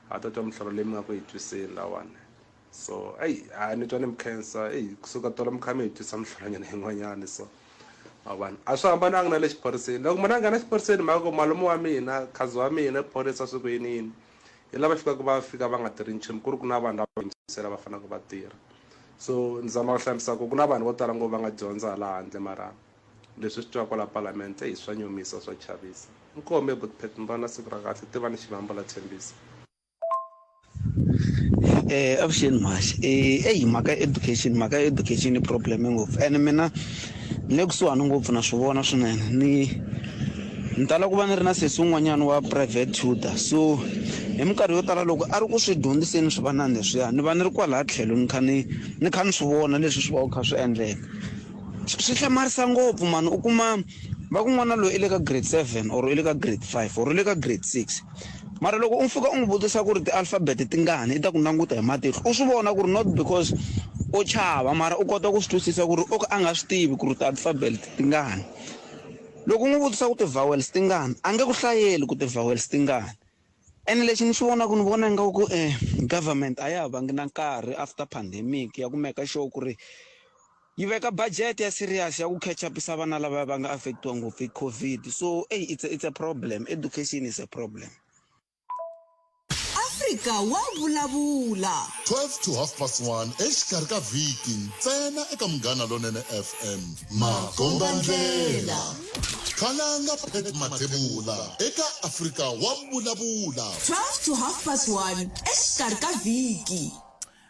Ha ta twa mihlolo leyi mi nga ku yi twiseni lawani. So, eyi, ha ni twa ni mi khensa, eyi, kusuka tolo mi kha mi hi twisa mihlolonyana yin'wanyana so. Ma vona, a swi hambananga na le xiphoriseni. Loko munhu a nghena xiphoriseni mhaka ku malume wa mina, khazi wa mina i phorisa swi ku yini yini, hi lava fikaka va fika va nga tirhi nchumu ku ri ku na vanhu lava yingisela va faneleke va tirha. So ni zama ku hlamusela ku ku na vanhu vo tala ngopfu va nga dyondza hala handle mara Leswi swi twiwaka kwala Palamende eyi swa nyumisa swa chavisa. Inkomu he buti Pat mi va na siku ra kahle tivani Xivambo la tshembisa. Eh avuxeni mhaxi eh eyi mhaka ya education mhaka ya education i problem ngopfu ene mina ni le kusuhani ngopfu na swi vona swinene ni ni tala ku va ni ri na sesi un'wanyana wa private tutor so hi minkarhi yo tala loko a ri ku swi dyondziseni swivanani leswiya ni va ni ri kwalaya tlhelo ni kha ni ni kha ni swi vona leswi swi va ku kha swi endleka swi hlamarisa ngopfu mani u kuma va ku n'wana loyi i le ka grade 7 or i le ka grade 5 or i le ka grade 6 mara loko u fika u n'wi vutisa ku ri ti-alphabet tingani i ta ku languta hi matihlo u swi vona ku ri not because o chava mara u kota ku swi twisisa ku ri o ka a nga swi tivi ku ri ti-alphabet tingani loko u n'wi vutisa ku ti-vowels tingani a nge ku hlayeli ku ti-vowels tingani ene lexi ni xi vonaka ni vona ingaku government a ya ha vangi na nkarhi after pandemic ya ku make sure ku ri yi veka budget ya serious ya ku catch upisa vana lava va nga affectiwa ngopfu hi COVID so ey it's a, it's a problem education is a problem. Afrika wa vulavula. 12 to half past 1 exikarhi ka vhiki ntsena eka Munghana Lonene FM. Makombandlela. Khalanga Pat Mathebula eka Afrika wa Vulavula. 12 to half past 1 exikarhi ka vhiki.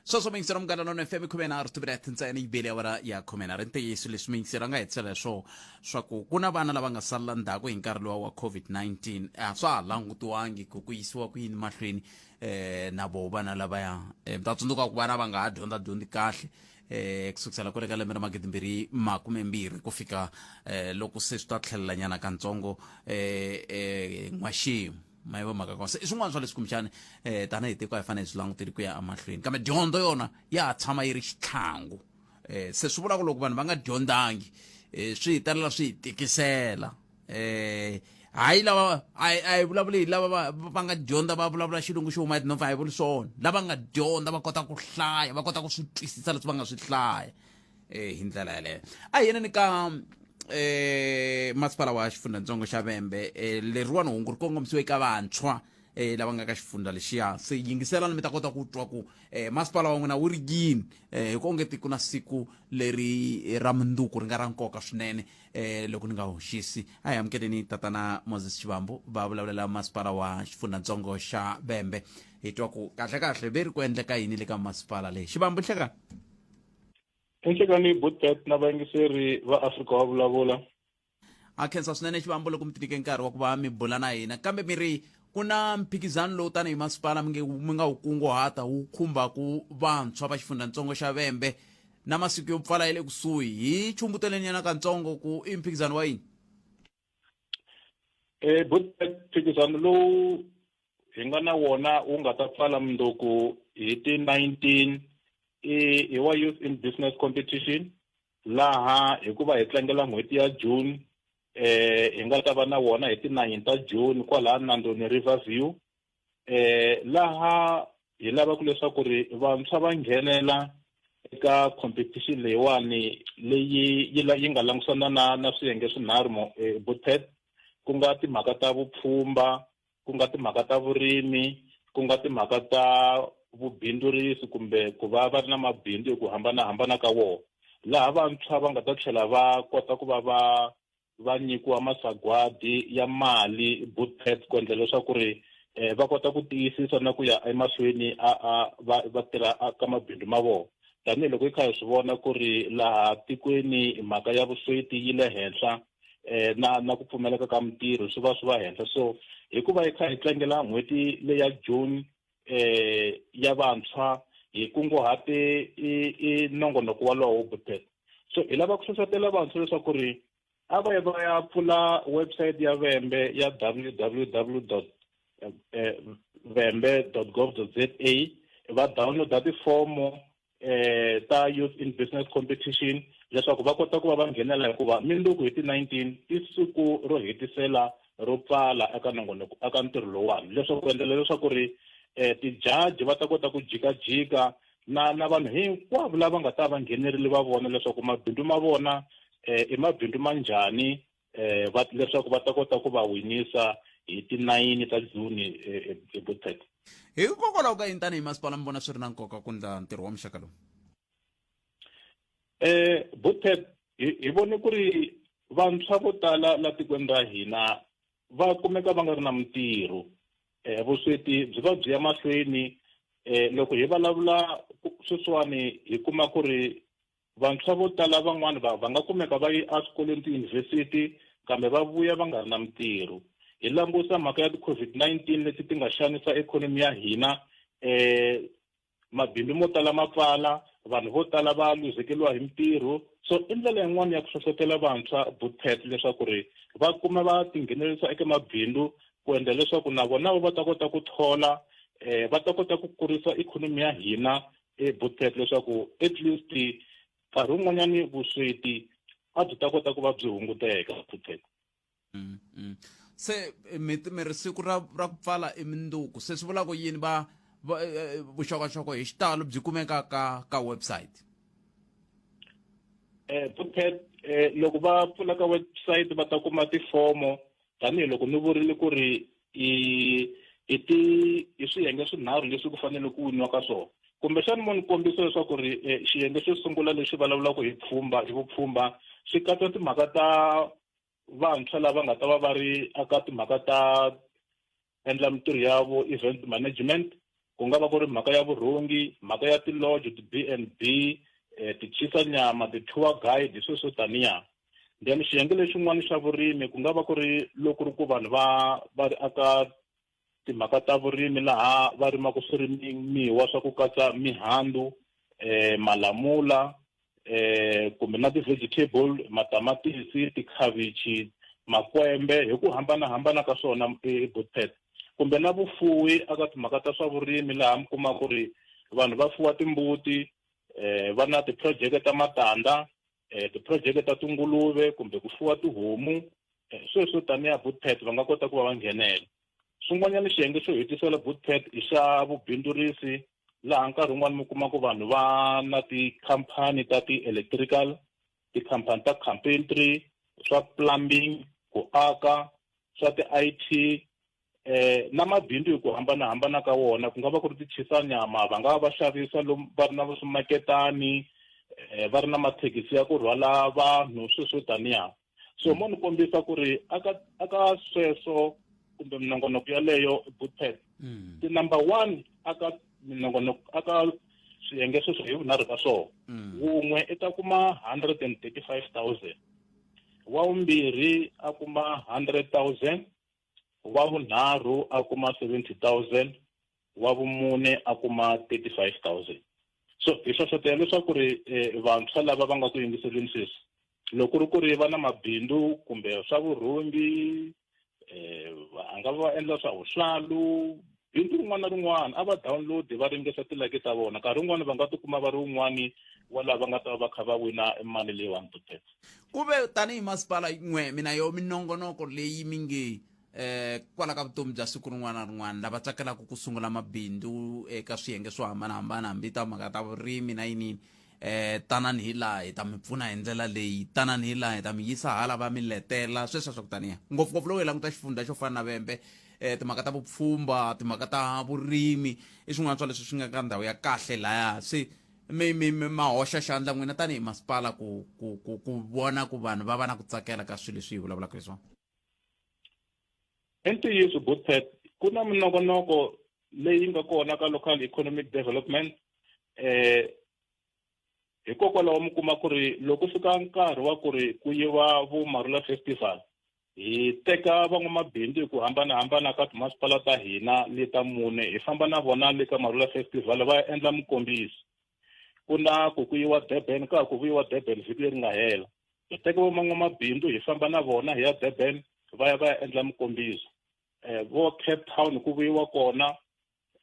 Sweswo muyingiseri wa Munghana Lonene FM khumenharhu timinete ntsena yi bile awara ya khumenharhu. I ntiyiso leswi muyingiseri a nga hetisela hi swona swa ku ku na vana lava nga salela ndzhaku hi nkarhi luwa wa COVID-19 a swa ha langutiwangi ku ku yisiwa ku yini mahlweni eh na voho vana lavaya. Mi ta tsundzuka ku vana va nga ha dyondza dyondzi kahle eh kusukisela kwale ka lembe ra magidimbirhi makumembirhi ku fika eh loko se swi ta tlhelela nyana kantsongo eh eh n'waxemu ma yiva mhaka kona. Se i swin'wana swa leswi kumbexani eh tanihi tiko a hi fanele hi swi languteli ku ya emahlweni, kambe dyondzo yona ya ha tshama yi ri xitlhangu. Se swi vula ku loko vanhu va nga dyondzangi swi hi talela swi hi tikisela. Hayi lava a hi vulavuli hi lava va nga dyondza va vulavula xilungu xo huma etinhompfu, a hi vuli swona. Lava nga dyondza va kota ku hlaya, va kota ku swi twisisa leswi va nga swi hlaya hi ndlela yaleyo. A hi yeneni ka masipala wa xifundzhantsongo xa Vhembe. Leriwani hungu ri kongomisiwe eka vantshwa lava nga ka xifundza lexiya. Se yingiselani mi ta kota ku twa ku masipala wa n'wina wu ri yini hi ku onge ku na siku leri ra mundzuku ri nga ra nkoka swinene. Loko ni nga hoxisi, a hi amukeleni tatana Moses Xivambu va vulavulela masipala wa xifundzhantsongo xa Vhembe, hi twa ku kahle-kahle ve ri ku endleka yini le ka masipala leyi. Xivambu, nhlekani. Enhlekani Butpet na vayingiseri va Afrika wa Vulavula. A khensa swinene Xivambu loko mi tinike nkarhi wa ku va mi bula na hina, kambe mi ri ku na mphikizano lowu tanihi masipala mi nge mi nga wu kunguhata wu khumbaku vantshwa va xifundzhantsongo xa Vhembe, na masiku yo pfala ya le kusuhi. Hi chumbuteleni nyana kantsongo ku i mphikizano wa yini? Butpet, mphikizano lowu hi nga na wona wu nga ta pfala mundzuku hi ti 19 i hi wa Youth in Business Competition, laha hikuva hi tlangela n'hweti ya June hi nga ta va na wona hi ti 9 ta June kwalaha Nandoni Riverview, laha hi lavaka leswaku ri vantshwa va nghenela eka competition leyiwani leyi yi nga langusana na swiyenge swinharhu mo Butpet, ku nga timhaka ta vupfhumba, ku nga timhaka ta vurimi, ku nga timhaka ta vubindzurisi kumbe ku va va ri na mabindzu hi ku hambanahambana ka wona, laha vantshwa va nga ta tlhela va kota ku va va nyikiwa masagwadi ya mali Butpet ku endla leswaku ri va kota ku tiyisisa na ku ya emahlweni a va tirha ka mabindzu ma vona. Tanihiloko hi kha hi swi vona ku ri laha tikweni mhaka ya vusweti yi le henhla na ku pfumaleka ka mintirho swi va swi va henhla, so hikuva hi kha hi tlangela n'hweti leya June ya vantshwa hi kunguhate i nongonoko walowo Butpet. So hi lava ku hlohlotela vantshwa leswaku ri a va ye va ya pfula website ya Vhembe ya www dot vhembe dot gov dot za, va downloada tifomo ta Youth in Business Competition leswaku va kota ku va va nghenela, hikuva mindzuku hi ti 19 i siku ro hetisela ro pfala eka nongonoko eka ntirho lowuwani, leswaku ku endlela leswaku ri tijaji va ta kota ku jikajika na vanhu hinkwavo lava nga ta va nghenerile va vona leswaku mabindzu ma vona i mabindzu ma njhani, leswaku va ta kota ku va winisa hi ti 9 ta June Butpet. Hikokwalaho ka yini tanihi masipala mi vona swi ri na nkoka ku endla ntirho wa muxaka lowu? Butpet, hi vone ku ri vantshwa vo tala la tikweni ra hina va kumeka va nga ri na mintirho. Vusweti byi va byi ya mahlweni. Loko hi vulavula sweswiwani hi kuma ku ri vantshwa vo tala van'wani va nga kumeka va yi eswikolweni tiyunivhesiti kambe va vuya va nga ri na mintirho. Hi langusa mhaka ya ti-COVID-19 leti ti nga xanisa ikhonomi ya hina, mabindzu mo tala ma pfala, vanhu vo tala va luzekeriwa hi mintirho. So i ndlela yin'wana ya ku hlohlotela vantshwa Butpet leswaku ri va kuma va tinghenelerisa eka mabindzu ku endla leswaku na vona va ta kota ku thola, va ta kota ku kurisa ikhonomi ya hina Butpet, leswaku at least nkarhi wun'wanyani vusweti a byi ta kota ku va byi hunguteka Butpet. Se mi ri siku ra ku pfala i mundzuku, se swi vula ku yini va vuxokoxoko hi xitalo byi kumeka ka website? Butpet, loko va pfula ka website va ta kuma tifomo, tanihiloko ni vurile ku ri i swiyenge swinharhu leswi ku fanele ku winiwa ka swona. Kumbexani mo ni kombisa leswaku ri xiyenge xo sungula lexi vulavulaka hi pfhumba, hi vupfhumba, swi katsa timhaka ta vantshwa lava nga ta va va ri aka timhaka ta endla mintirho ya vo event management ku nga va ku ri mhaka ya vurhungi mhaka ya ti-lodge ti-B and B eh, ti-chisa nyama ti-tour guide sweswo swo taniya then xiyenge lexin'wana xa vurimi ku nga va ku ri loko ri ku vanhu va va ri aka timhaka ta vurimi laha va rimaka swirimiwa swa ku katsa mihandzu eh malamula eh kumbe na ti-vegetable matamatisi tikhavichi makwembe hi ku hambanahambana ka swona ebutpet kumbe na vufuwi aka timhaka ta swa vurimi laha mi kuma ku ri vanhu va fuwa timbuti eh va na ti-project ta matandza eh ti-project ta tinguluve kumbe ku fuwa tihomu eh, sweswo taniya butpet va nga kota ku va va nghenela Swin'wanyana xiyenge xo hetisela Bootpad i xa vubindzurisi laha nkarhi wun'wana mi kuma ku vanhu va na tikhampani ta ti-electrical, tikhampani ta carpentry, swa plumbing, ku aka, swa ti-I_T na mabindzu hi ku hambanahambana ka wona. Ku nga va ku ri tichisanyama, va nga va va xavisa lomu va ri na swimaketani, va ri na mathekisi ya ku rhwala vanhu sweswo taniya. So mo ni kombisa ku ri aka aka sweswo kumbe minongonoko yaleyo Bootpad ti number one aka minongonoko aka swiyenge sweswo hi vunharhu ka swona wun'we i ta kuma 135,000 wa vumbirhi a kuma 100,000 wa vunharhu a kuma 70,000 wa vumune a kuma 35000 so hi hlohlotela leswaku ri eh, vantshwa lava va nga ku yingiseleni sweswi loko ri ku ri va na mabindzu kumbe swa vurhungi eh, va nga va endla swa vuhlalu bindzu rin'wana na rin'wana a va download va ringesa tilaki ta vona nkarhi wun'wani va nga tikuma va ri wun'wani wa lava nga ta va va kha va wina mali leyiwani to ku ve tanihi masipala n'we mina yo minongonoko leyi mi nge eh kwala ka vutomi bya siku rin'wana na rin'wana lava tsakelaka ku sungula mabindzu eka swiyenge swo hambanahambana hambi ta mhaka ta vurimi na yinini eh tanani hi laha hi ta mi pfuna hi ndlela leyi tanani hi laha hi ta mi yisa hala va mi letela sweswo swa ku taniya ngopfungopfu loko hi languta xifundza xo fana na vembe eh timhaka ta vupfhumba timhaka ta vurimi i swin'wana swa leswi swi nga ka ndhawu ya kahle laya se mi mi mi ma hoxa xandla n'wina tanihi masipala ku ku ku ku vona ku vanhu va va na ku tsakela ka swilo leswi hi vulavulaka hi swona I ntiyiso Bootpad ku na minongonoko leyi nga kona ka local economic development eh hikokwalaho mi kuma ku ri loko fika nkarhi wa ku ri ku yiwa vo Marula Festival hi teka van'wamabindzu hi ku hambanahambana ka timasipala ta hina leta mune hi famba na vona le ka Marula Festival va ya endla minkombiso ku na ku ku yiwa Durban ka ha ku vuyiwa Durban vhiki leri nga hela hi teka van'wamabindzu hi famba na vona hi ya Durban va ya va ya endla minkombiso eh vo Cape Town ku vuyiwa kona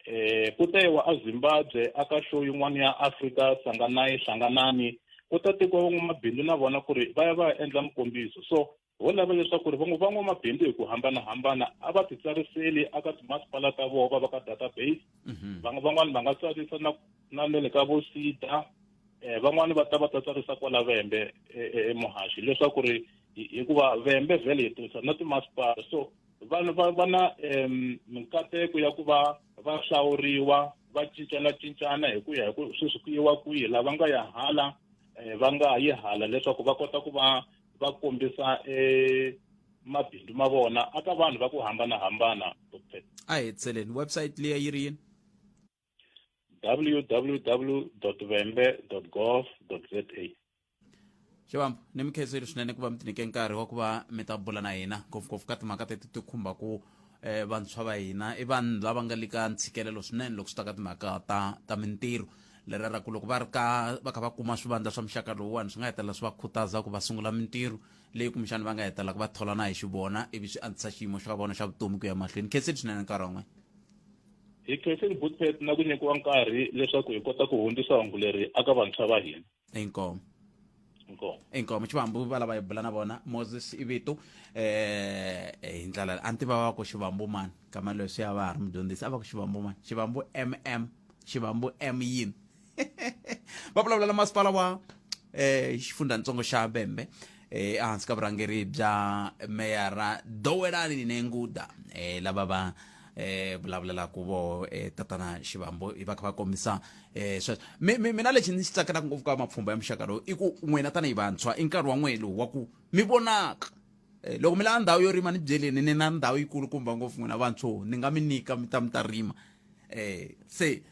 eh ku ta yiwa eZimbabwe aka show yin'wana ya Africa Sanganai Hlanganani ku ta tekiwa van'wamabindzu na vona ku ri va ya va ya endla minkombiso so ho lava leswaku ri van'wamabindzu hi ku hambanahambana a va titsariseli aka timasipala ta vona va va ka database mhm. van'wani va nga tsarisa na na le ka vo sida eh van'wani va ta va ta tsarisa kwala vembe emuhaxi e, e, leswaku ri hikuva vembe vhele hi tirhisa na timasipala so vanhu va va na um minkateko ya ku va va hlawuriwa va cincana cincana hi ku ya hi ku sweswi ku yiwa kwihi lava nga ya hala eh, va nga yi hala leswaku va kota ku va va kombisa eh, mabindzu ma vona aka vanhu va ku hambanahambana a hi tseleni website liya yi ri yini www.vembe.gov.za xivambu ni mi khensile swinene ku va mi tinike nkarhi wa ku va mi ta bula na hina ngopfungopfu ka timhaka teti ti khumbaku eh, vantshwa va hina i vanhu lava nga le ka ntshikelelo swinene loko swi ta ka timhaka ta ta mintirho lera ra ku loko va ri ka va kha va kuma swivandla swa muxaka lowuwani swi nga hetelela swi va khutaza ku va sungula mintirho leyi kumbexana va nga hetelelaka va tholana hi xivona ivi swi antswisa xiyimo xa vona xa vutomi ku ya mahlweni khensile swinene nkarhi wa n'wina hi khensile Bootpet na ku nyikiwa nkarhi leswaku hi kota ku hundzisa hungu leri aka vantshwa va hina inkomo inkomo inkomo xivambu va lava hi bula na vona moses i vito eh hi ndlela a ni tiva va ku xivambu mani kama leswi a va ha ri mudyondzisi a va ku xivambu mani xivambu mm xivambu m yini va vulavula na masipala wa eh xifundzhantsongo xa Vhembe eh ehansi ka vurhangeri bya meyara Dowelani Nenguda eh lava va eh vulavulelaka vo eh, tatana Xivambo va kha va kombisa eh sweswo mina lexi ni xi tsakelaka ngopfu ka mapfhumba ya muxaka lowu i ku n'wina tanihi vantshwa i nkarhi wa n'we lowu wa ku mi vonaka. Eh, loko mi lava ndhawu yo rima ni byeleni ni na ndhawu yikulukumba ngopfu n'wina vantshwa ni nga mi nyika mi ta mi ta rima eh se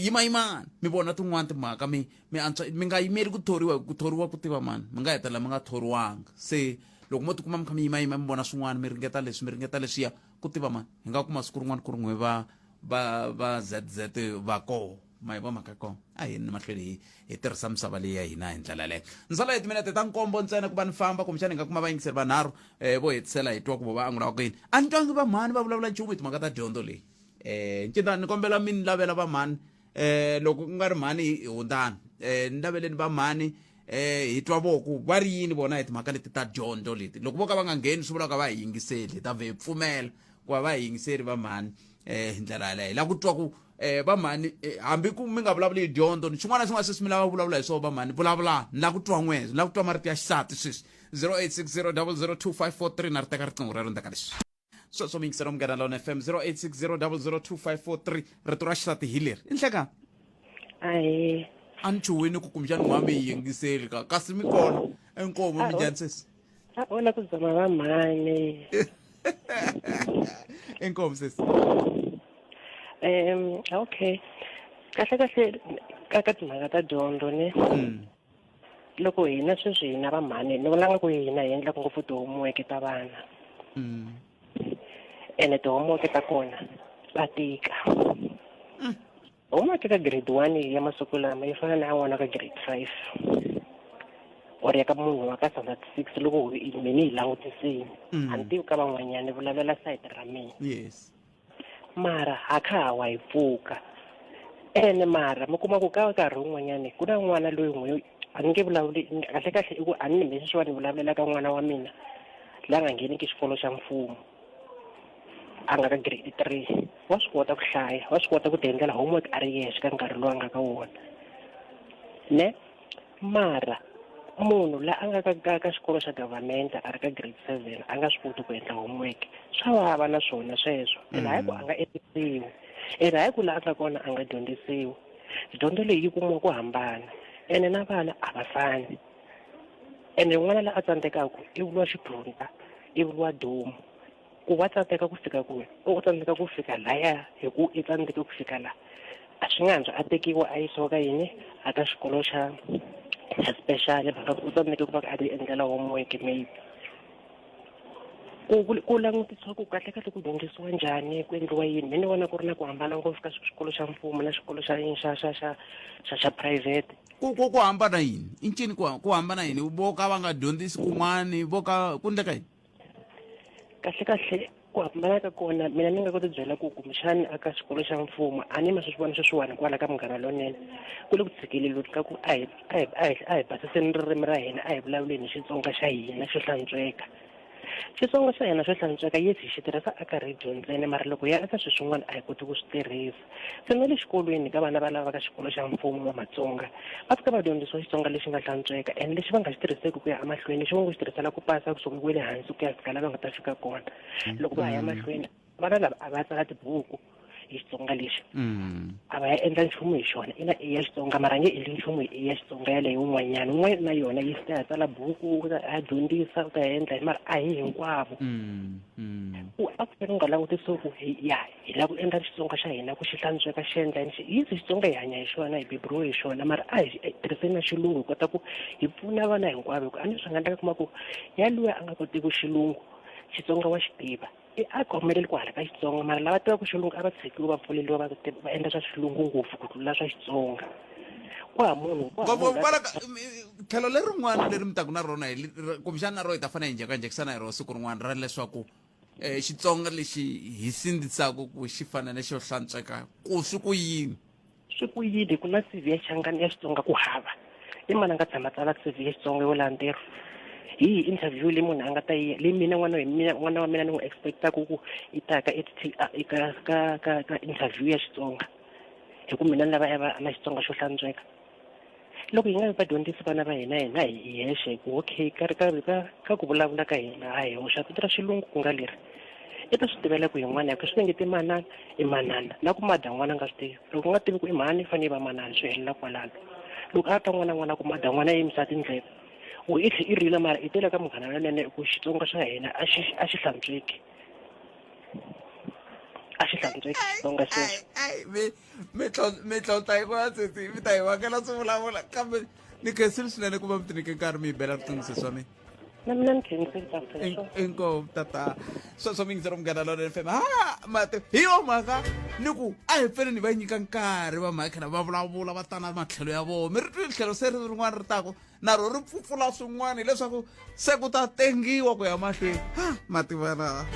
yima yimani mi vona tin'wana timhaka mi mi antswa mi nga yimeli ku thoriwa ku thoriwa ku tiva mani mi nga hetelela mi nga thoriwanga se loko mo tikuma mi kha mi yima yima mi vona swin'wana mi ringeta leswi mi ringeta leswiya ku tiva mani hi nga kuma siku rin'wana ku ri n'we va va va zz va koho ma yi va mhaka kona a hi yeni mahlweni hi hi tirhisa misava leyi ya hina hi ndlela yaleyo ndzala hi timinete ta nkombo ntsena ku va ni famba kumbexana hi nga kuma vayingiseri vanharhu um vo hetisela hi twa ku vo va angula ku yini a ni twangi va mhani va vulavula nchumu hi timhaka ta dyondzo leyi um ncinta ni kombela mi ni lavela va mhani um loko ku nga ri mhani hi hundzani um ni laveleni va mhani eh hi twa vo ku va ri yini vona hi timhaka leti ta dyondzo leti loko vo ka va nga ngheni swi vula ka va hi yingiseli hi ta vhe hi pfumela ku va va hi yingiseli va mhani eh hi ndlela yaleyo hi lava ku twa ku eh va mhani eh, hambi ku mi nga vulavuli hi dyondzo ni xin'wana na xin'wana sweswi mi lava vulavula hi swona va mhani vulavulani ni lava ku twa n'we ni lava ku twa marito ya xisati sweswi 0860002543 na ri teka riqingho rero ndzhaku ka leswi sweswo mi yingisela munghana lona fm 0860002543 rito ra xisati hi leri i nhlekani ahee a ni chuhwini ku kumbexani n'wa mi yi yingiseli ka kasi mi kona inkomu mi njhani sesi A vona ku zama va mhani. Inkomu sesi. Um okay. Kahle kahle ka ka timhaka ta dyondzo ne. Mm. Loko hina sweswi hina va mhani ni vula nga ku hina hi endlaka ngopfu ti-homework ta vana. Mm. Ene ti-homework ta kona ta tika. Mm. Homework ka grade 1 ya masiku lama yi fana na ya n'wana ka grade 5 or ya ka munhu wa ka standard 6 loko me ni yi langutisini mm. a ni tivi ka van'wanyana ni vulavulela sayiti ra mina yes mara ha kha ha wa yi pfuka ene mara mi kuma ku ka nkarhi wun'wanyani ku na n'wana loyi n'wi a ni nge vulavuli kahle kahle i ku a ni ni sweswiwani ni vulavulela ka n'wana wa mina la nga ngheniki xikolo xa mfumo a nga ka grade 3 wa swi kota ku hlaya wa swi kota ku ti endlela homework a ri yexe ka nkarhi lowu a nga ka wona ne mara munhu la a nga ka ka ka xikolo xa government a ri ka grade 7 a nga swi koti ku endla homework swa vava na swona sweswo ene hayi ku a nga endlisiwi ene hayi ku la a nga kona a nga dyondzisiwi dyondzo leyi yi kumiwa ku hambana ene na vana a va fani ene n'wana la a tsandzekaka i vuriwa xiphunta i vuriwa domu ku wa tsandzeka ku fika kwihi u tsandzeka ku fika laya hi ku i tsandzeke ku fika la a swi nga antswa a tekiwa a yisiwa ka yini a ka xikolo xa xa special mhaka ku u tsandzeke ku va a ti endlela homework maybe ku ku langutisiwa ku kahle kahle ku dyondzisiwa njhani ku endliwa yini mi ni vona ku ri na ku hambana ngopfu ka xikolo xa mfumo na xikolo xa xa xa xa xa xa private ku ku ku hambana yini i ncini ku ku hambana yini vo ka va nga dyondzisi kun'wani vo ka ku ndleka yini kahle kahle ku hambana ka kona mina ni nga ku tibyela ku kumbexani aka xikolo xa mfumo a ni ma swi vona sweswiwani kwala ka munghana lonene ku le ku tshikelelweni ka ku a hi a hi a hi a hi basiseni ririmi ra hina a hi vulavuleni hi xitsonga xa hina xo hlantsweka xitsonga xa hina xo hlantsweka yes hi xi tirhisa aka radio ntsena mara loko hi ya eka swilo swin'wana a hi koti ku swi tirhisa Se na le xikolweni ka vana va lava ka xikolo xa mfumo va Matsonga va fika va dyondzisiwa Xitsonga lexi nga hlantsweka and lexi va nga xi tirhiseki ku ya emahlweni lexi va ngo xi tirhisela ku pasa kusuka kwele hansi ku ya fika la va nga ta fika kona loko va ha ya mahlweni vana lava a va tsala tibuku hi Xitsonga lexi a va ya endla nchumu hi xona ina i ya Xitsonga mara a nge endli nchumu hi i ya Xitsonga yaleyo un'wanyana un'wanyana na yona yi ta ya tsala buku u ta ya dyondzisa u ta ya endla mara a hi hinkwavo ku a ku fanele u nga langutisiwi ku ya hi lava ku endla Xitsonga xa hina ku xi hlantsweka xi endla yini xi yizi Xitsonga hi hanya hi xona hi beburiwe hi xona mara a hi tirhiseni na xilungu hi kota ku hi pfuna vana hinkwavo hi ku a ni swi nga endleka kuma ku yaluya a nga kotiki xilungu Xitsonga wa xi tiva i a khomeleli ku hala ka Xitsonga mara lava tivaka xilungu a va tshikiwi va pfuleliwa va va endla swa xilungu ngopfu ku tlula swa Xitsonga ku ha munhu ku ha munhu kwala tlhelo lerin'wana leri mi taku na rona hi kumbexana na rona hi ta fanele hi njhekanjhekisana hi rona siku rin'wana ra leswaku eh, xitsonga lexi hi sindzisaka ku xi fanele xo hlantsweka ku swi ku yini swi ku yini ku na CV ya Xangani ya Xitsonga ku hava i mani a nga tshama tsala CV ya Xitsonga yo laha ntirho hi yihi interview leyi munhu a nga ta yi leyi mina n'wana wa mina n'wana wa mina ni n'wi expectaku ku i ta ka ka ka ka ka interview ya Xitsonga hi ku mina ni lava a va na Xitsonga xo hlantsweka loko hi nga vi vadyondzisi vana va hina hina hi hexe ku okay ka ka ka ka ku vulavula ka hina a hi hoxa vito ra xilungu ku nga leri i ta swi tivela ku hi n'wana yakwe swi nge ti manana i manana na ku mada n'wana a nga swi tivi loko u nga tivi ku i mhani i fanele i va manana swi helela kwalano loko a twa n'wana n'wana ku mada n'wana yimisa tindleve Wo i tlhe i rila mara i tela ka munghana lonene ku Xitsonga xa hina a xi a xi hlantsweki. A xi hlantsweki Xitsonga xexo. Ai mi mi tlho- mi tlhontlha yi vona tsitsi mi ta yi vangela swi vulavula kambe ni khensile swinene ku va mi tinike nkarhi mi yi bela riqingho sesi wa mina. Na mina ni khensile doctor. Inkomu tata. Sweswo mi yingisela Munghana Lonene FM. Ha mate hi yo mhaka ni ku a hi pfeni ni va nyika nkarhi va mhaka va vulavula va tana matlhelo ya vona. Mi ri twile tlhelo se ri rin'wana ri taku na ro ri pfupfula swin'wana hileswaku se ku ta tengiwa ku ya mahlweni. Ha mativana.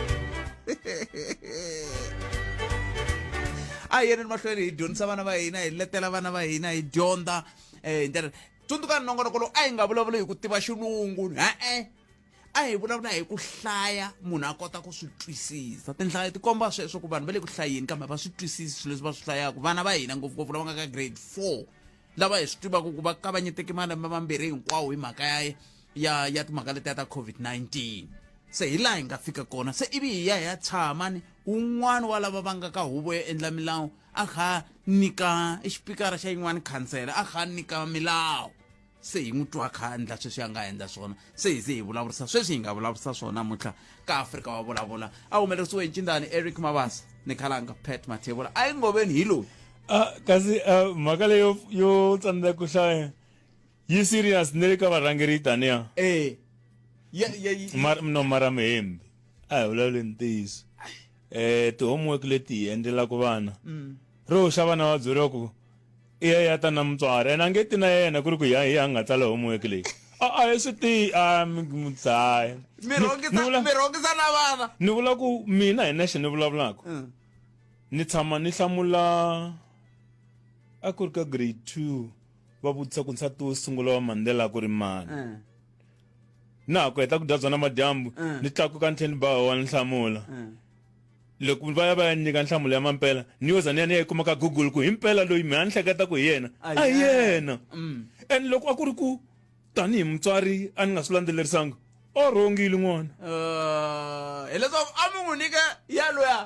A hi yeneni mahlweni hi dyondzisa vana va hina hi letela vana va hina hi dyondza eh hi ndlela tsundzukani nongonoko lowu a hi nga vulavuli hi ku tiva xilungu e-e a hi vulavula hi ku hlaya munhu a kota ku swi twisisa tinhlayo ti komba sweswo ku vanhu va le ku hlayeni kambe va swi twisisi swilo leswi va swi hlayaka vana va hina ngopfungopfu lava nga ka grade 4 lava hi swi tivaka ku va kavanyeteke malembe mambirhi hinkwawo hi mhaka ya ya ya timhaka letiya ta COVID-19 se hi laha hi nga fika kona se ivi hi ya hi ya tshama ni wun'wana wa lava va nga ka huvo yo endla milawu a kha nyika i xipikara xa yin'wana khansela a kha nyika milawu se hi n'wi twa kha endla sweswi a nga endla swona se hi ze hi vulavurisa sweswi hi nga vulavurisa swona namuntlha ka Afrika wa vulavula a humelerisiwe hi ncindani Eric Mabasa ni khalanga Pat Mathebula a yi ngoveni hi loyi. Ah, kasi ah, mhaka leyo yo tsandzeka ku hlaya yi serious ni le ka varhangeri taniya eh ya ya mara no mara mihembi a hi vulavuleni ntiyiso eh ti-homework leti hi endlelaka vana Mm. ro xa vana va byeriwa ku i ya ya ta na mutswari ene a nge ti na yena ku ri ku ya hi ya nga tsala homework leyi a a hi swi tivi a mi mi dlaya mi rhongisa mi rhongisa na vana ni vula ku mina hi nexe ni vulavulaka Mm. ni tshama ni hlamula a ku ri ka grade 2 va vutisa ku nsati wo sungula wa Mandela a ku ri mani Mm. na ha ku heta ku dya byona madyambu Mm. ni tlakuka ni tlhela ni ba wa ni hlamula Mm. loko va ya va ya nyika nhlamulo ya mampela ni yo za ni ya ni ya yi kuma ka google ku himpela loyi mina ni hleketa ku hi yena a hi yena Mm. and loko a ku ri ku tanihi mutswari a ni nga swi landzelerisanga o rhongile n'wana hileswaku a mi n'wi nyika ya loya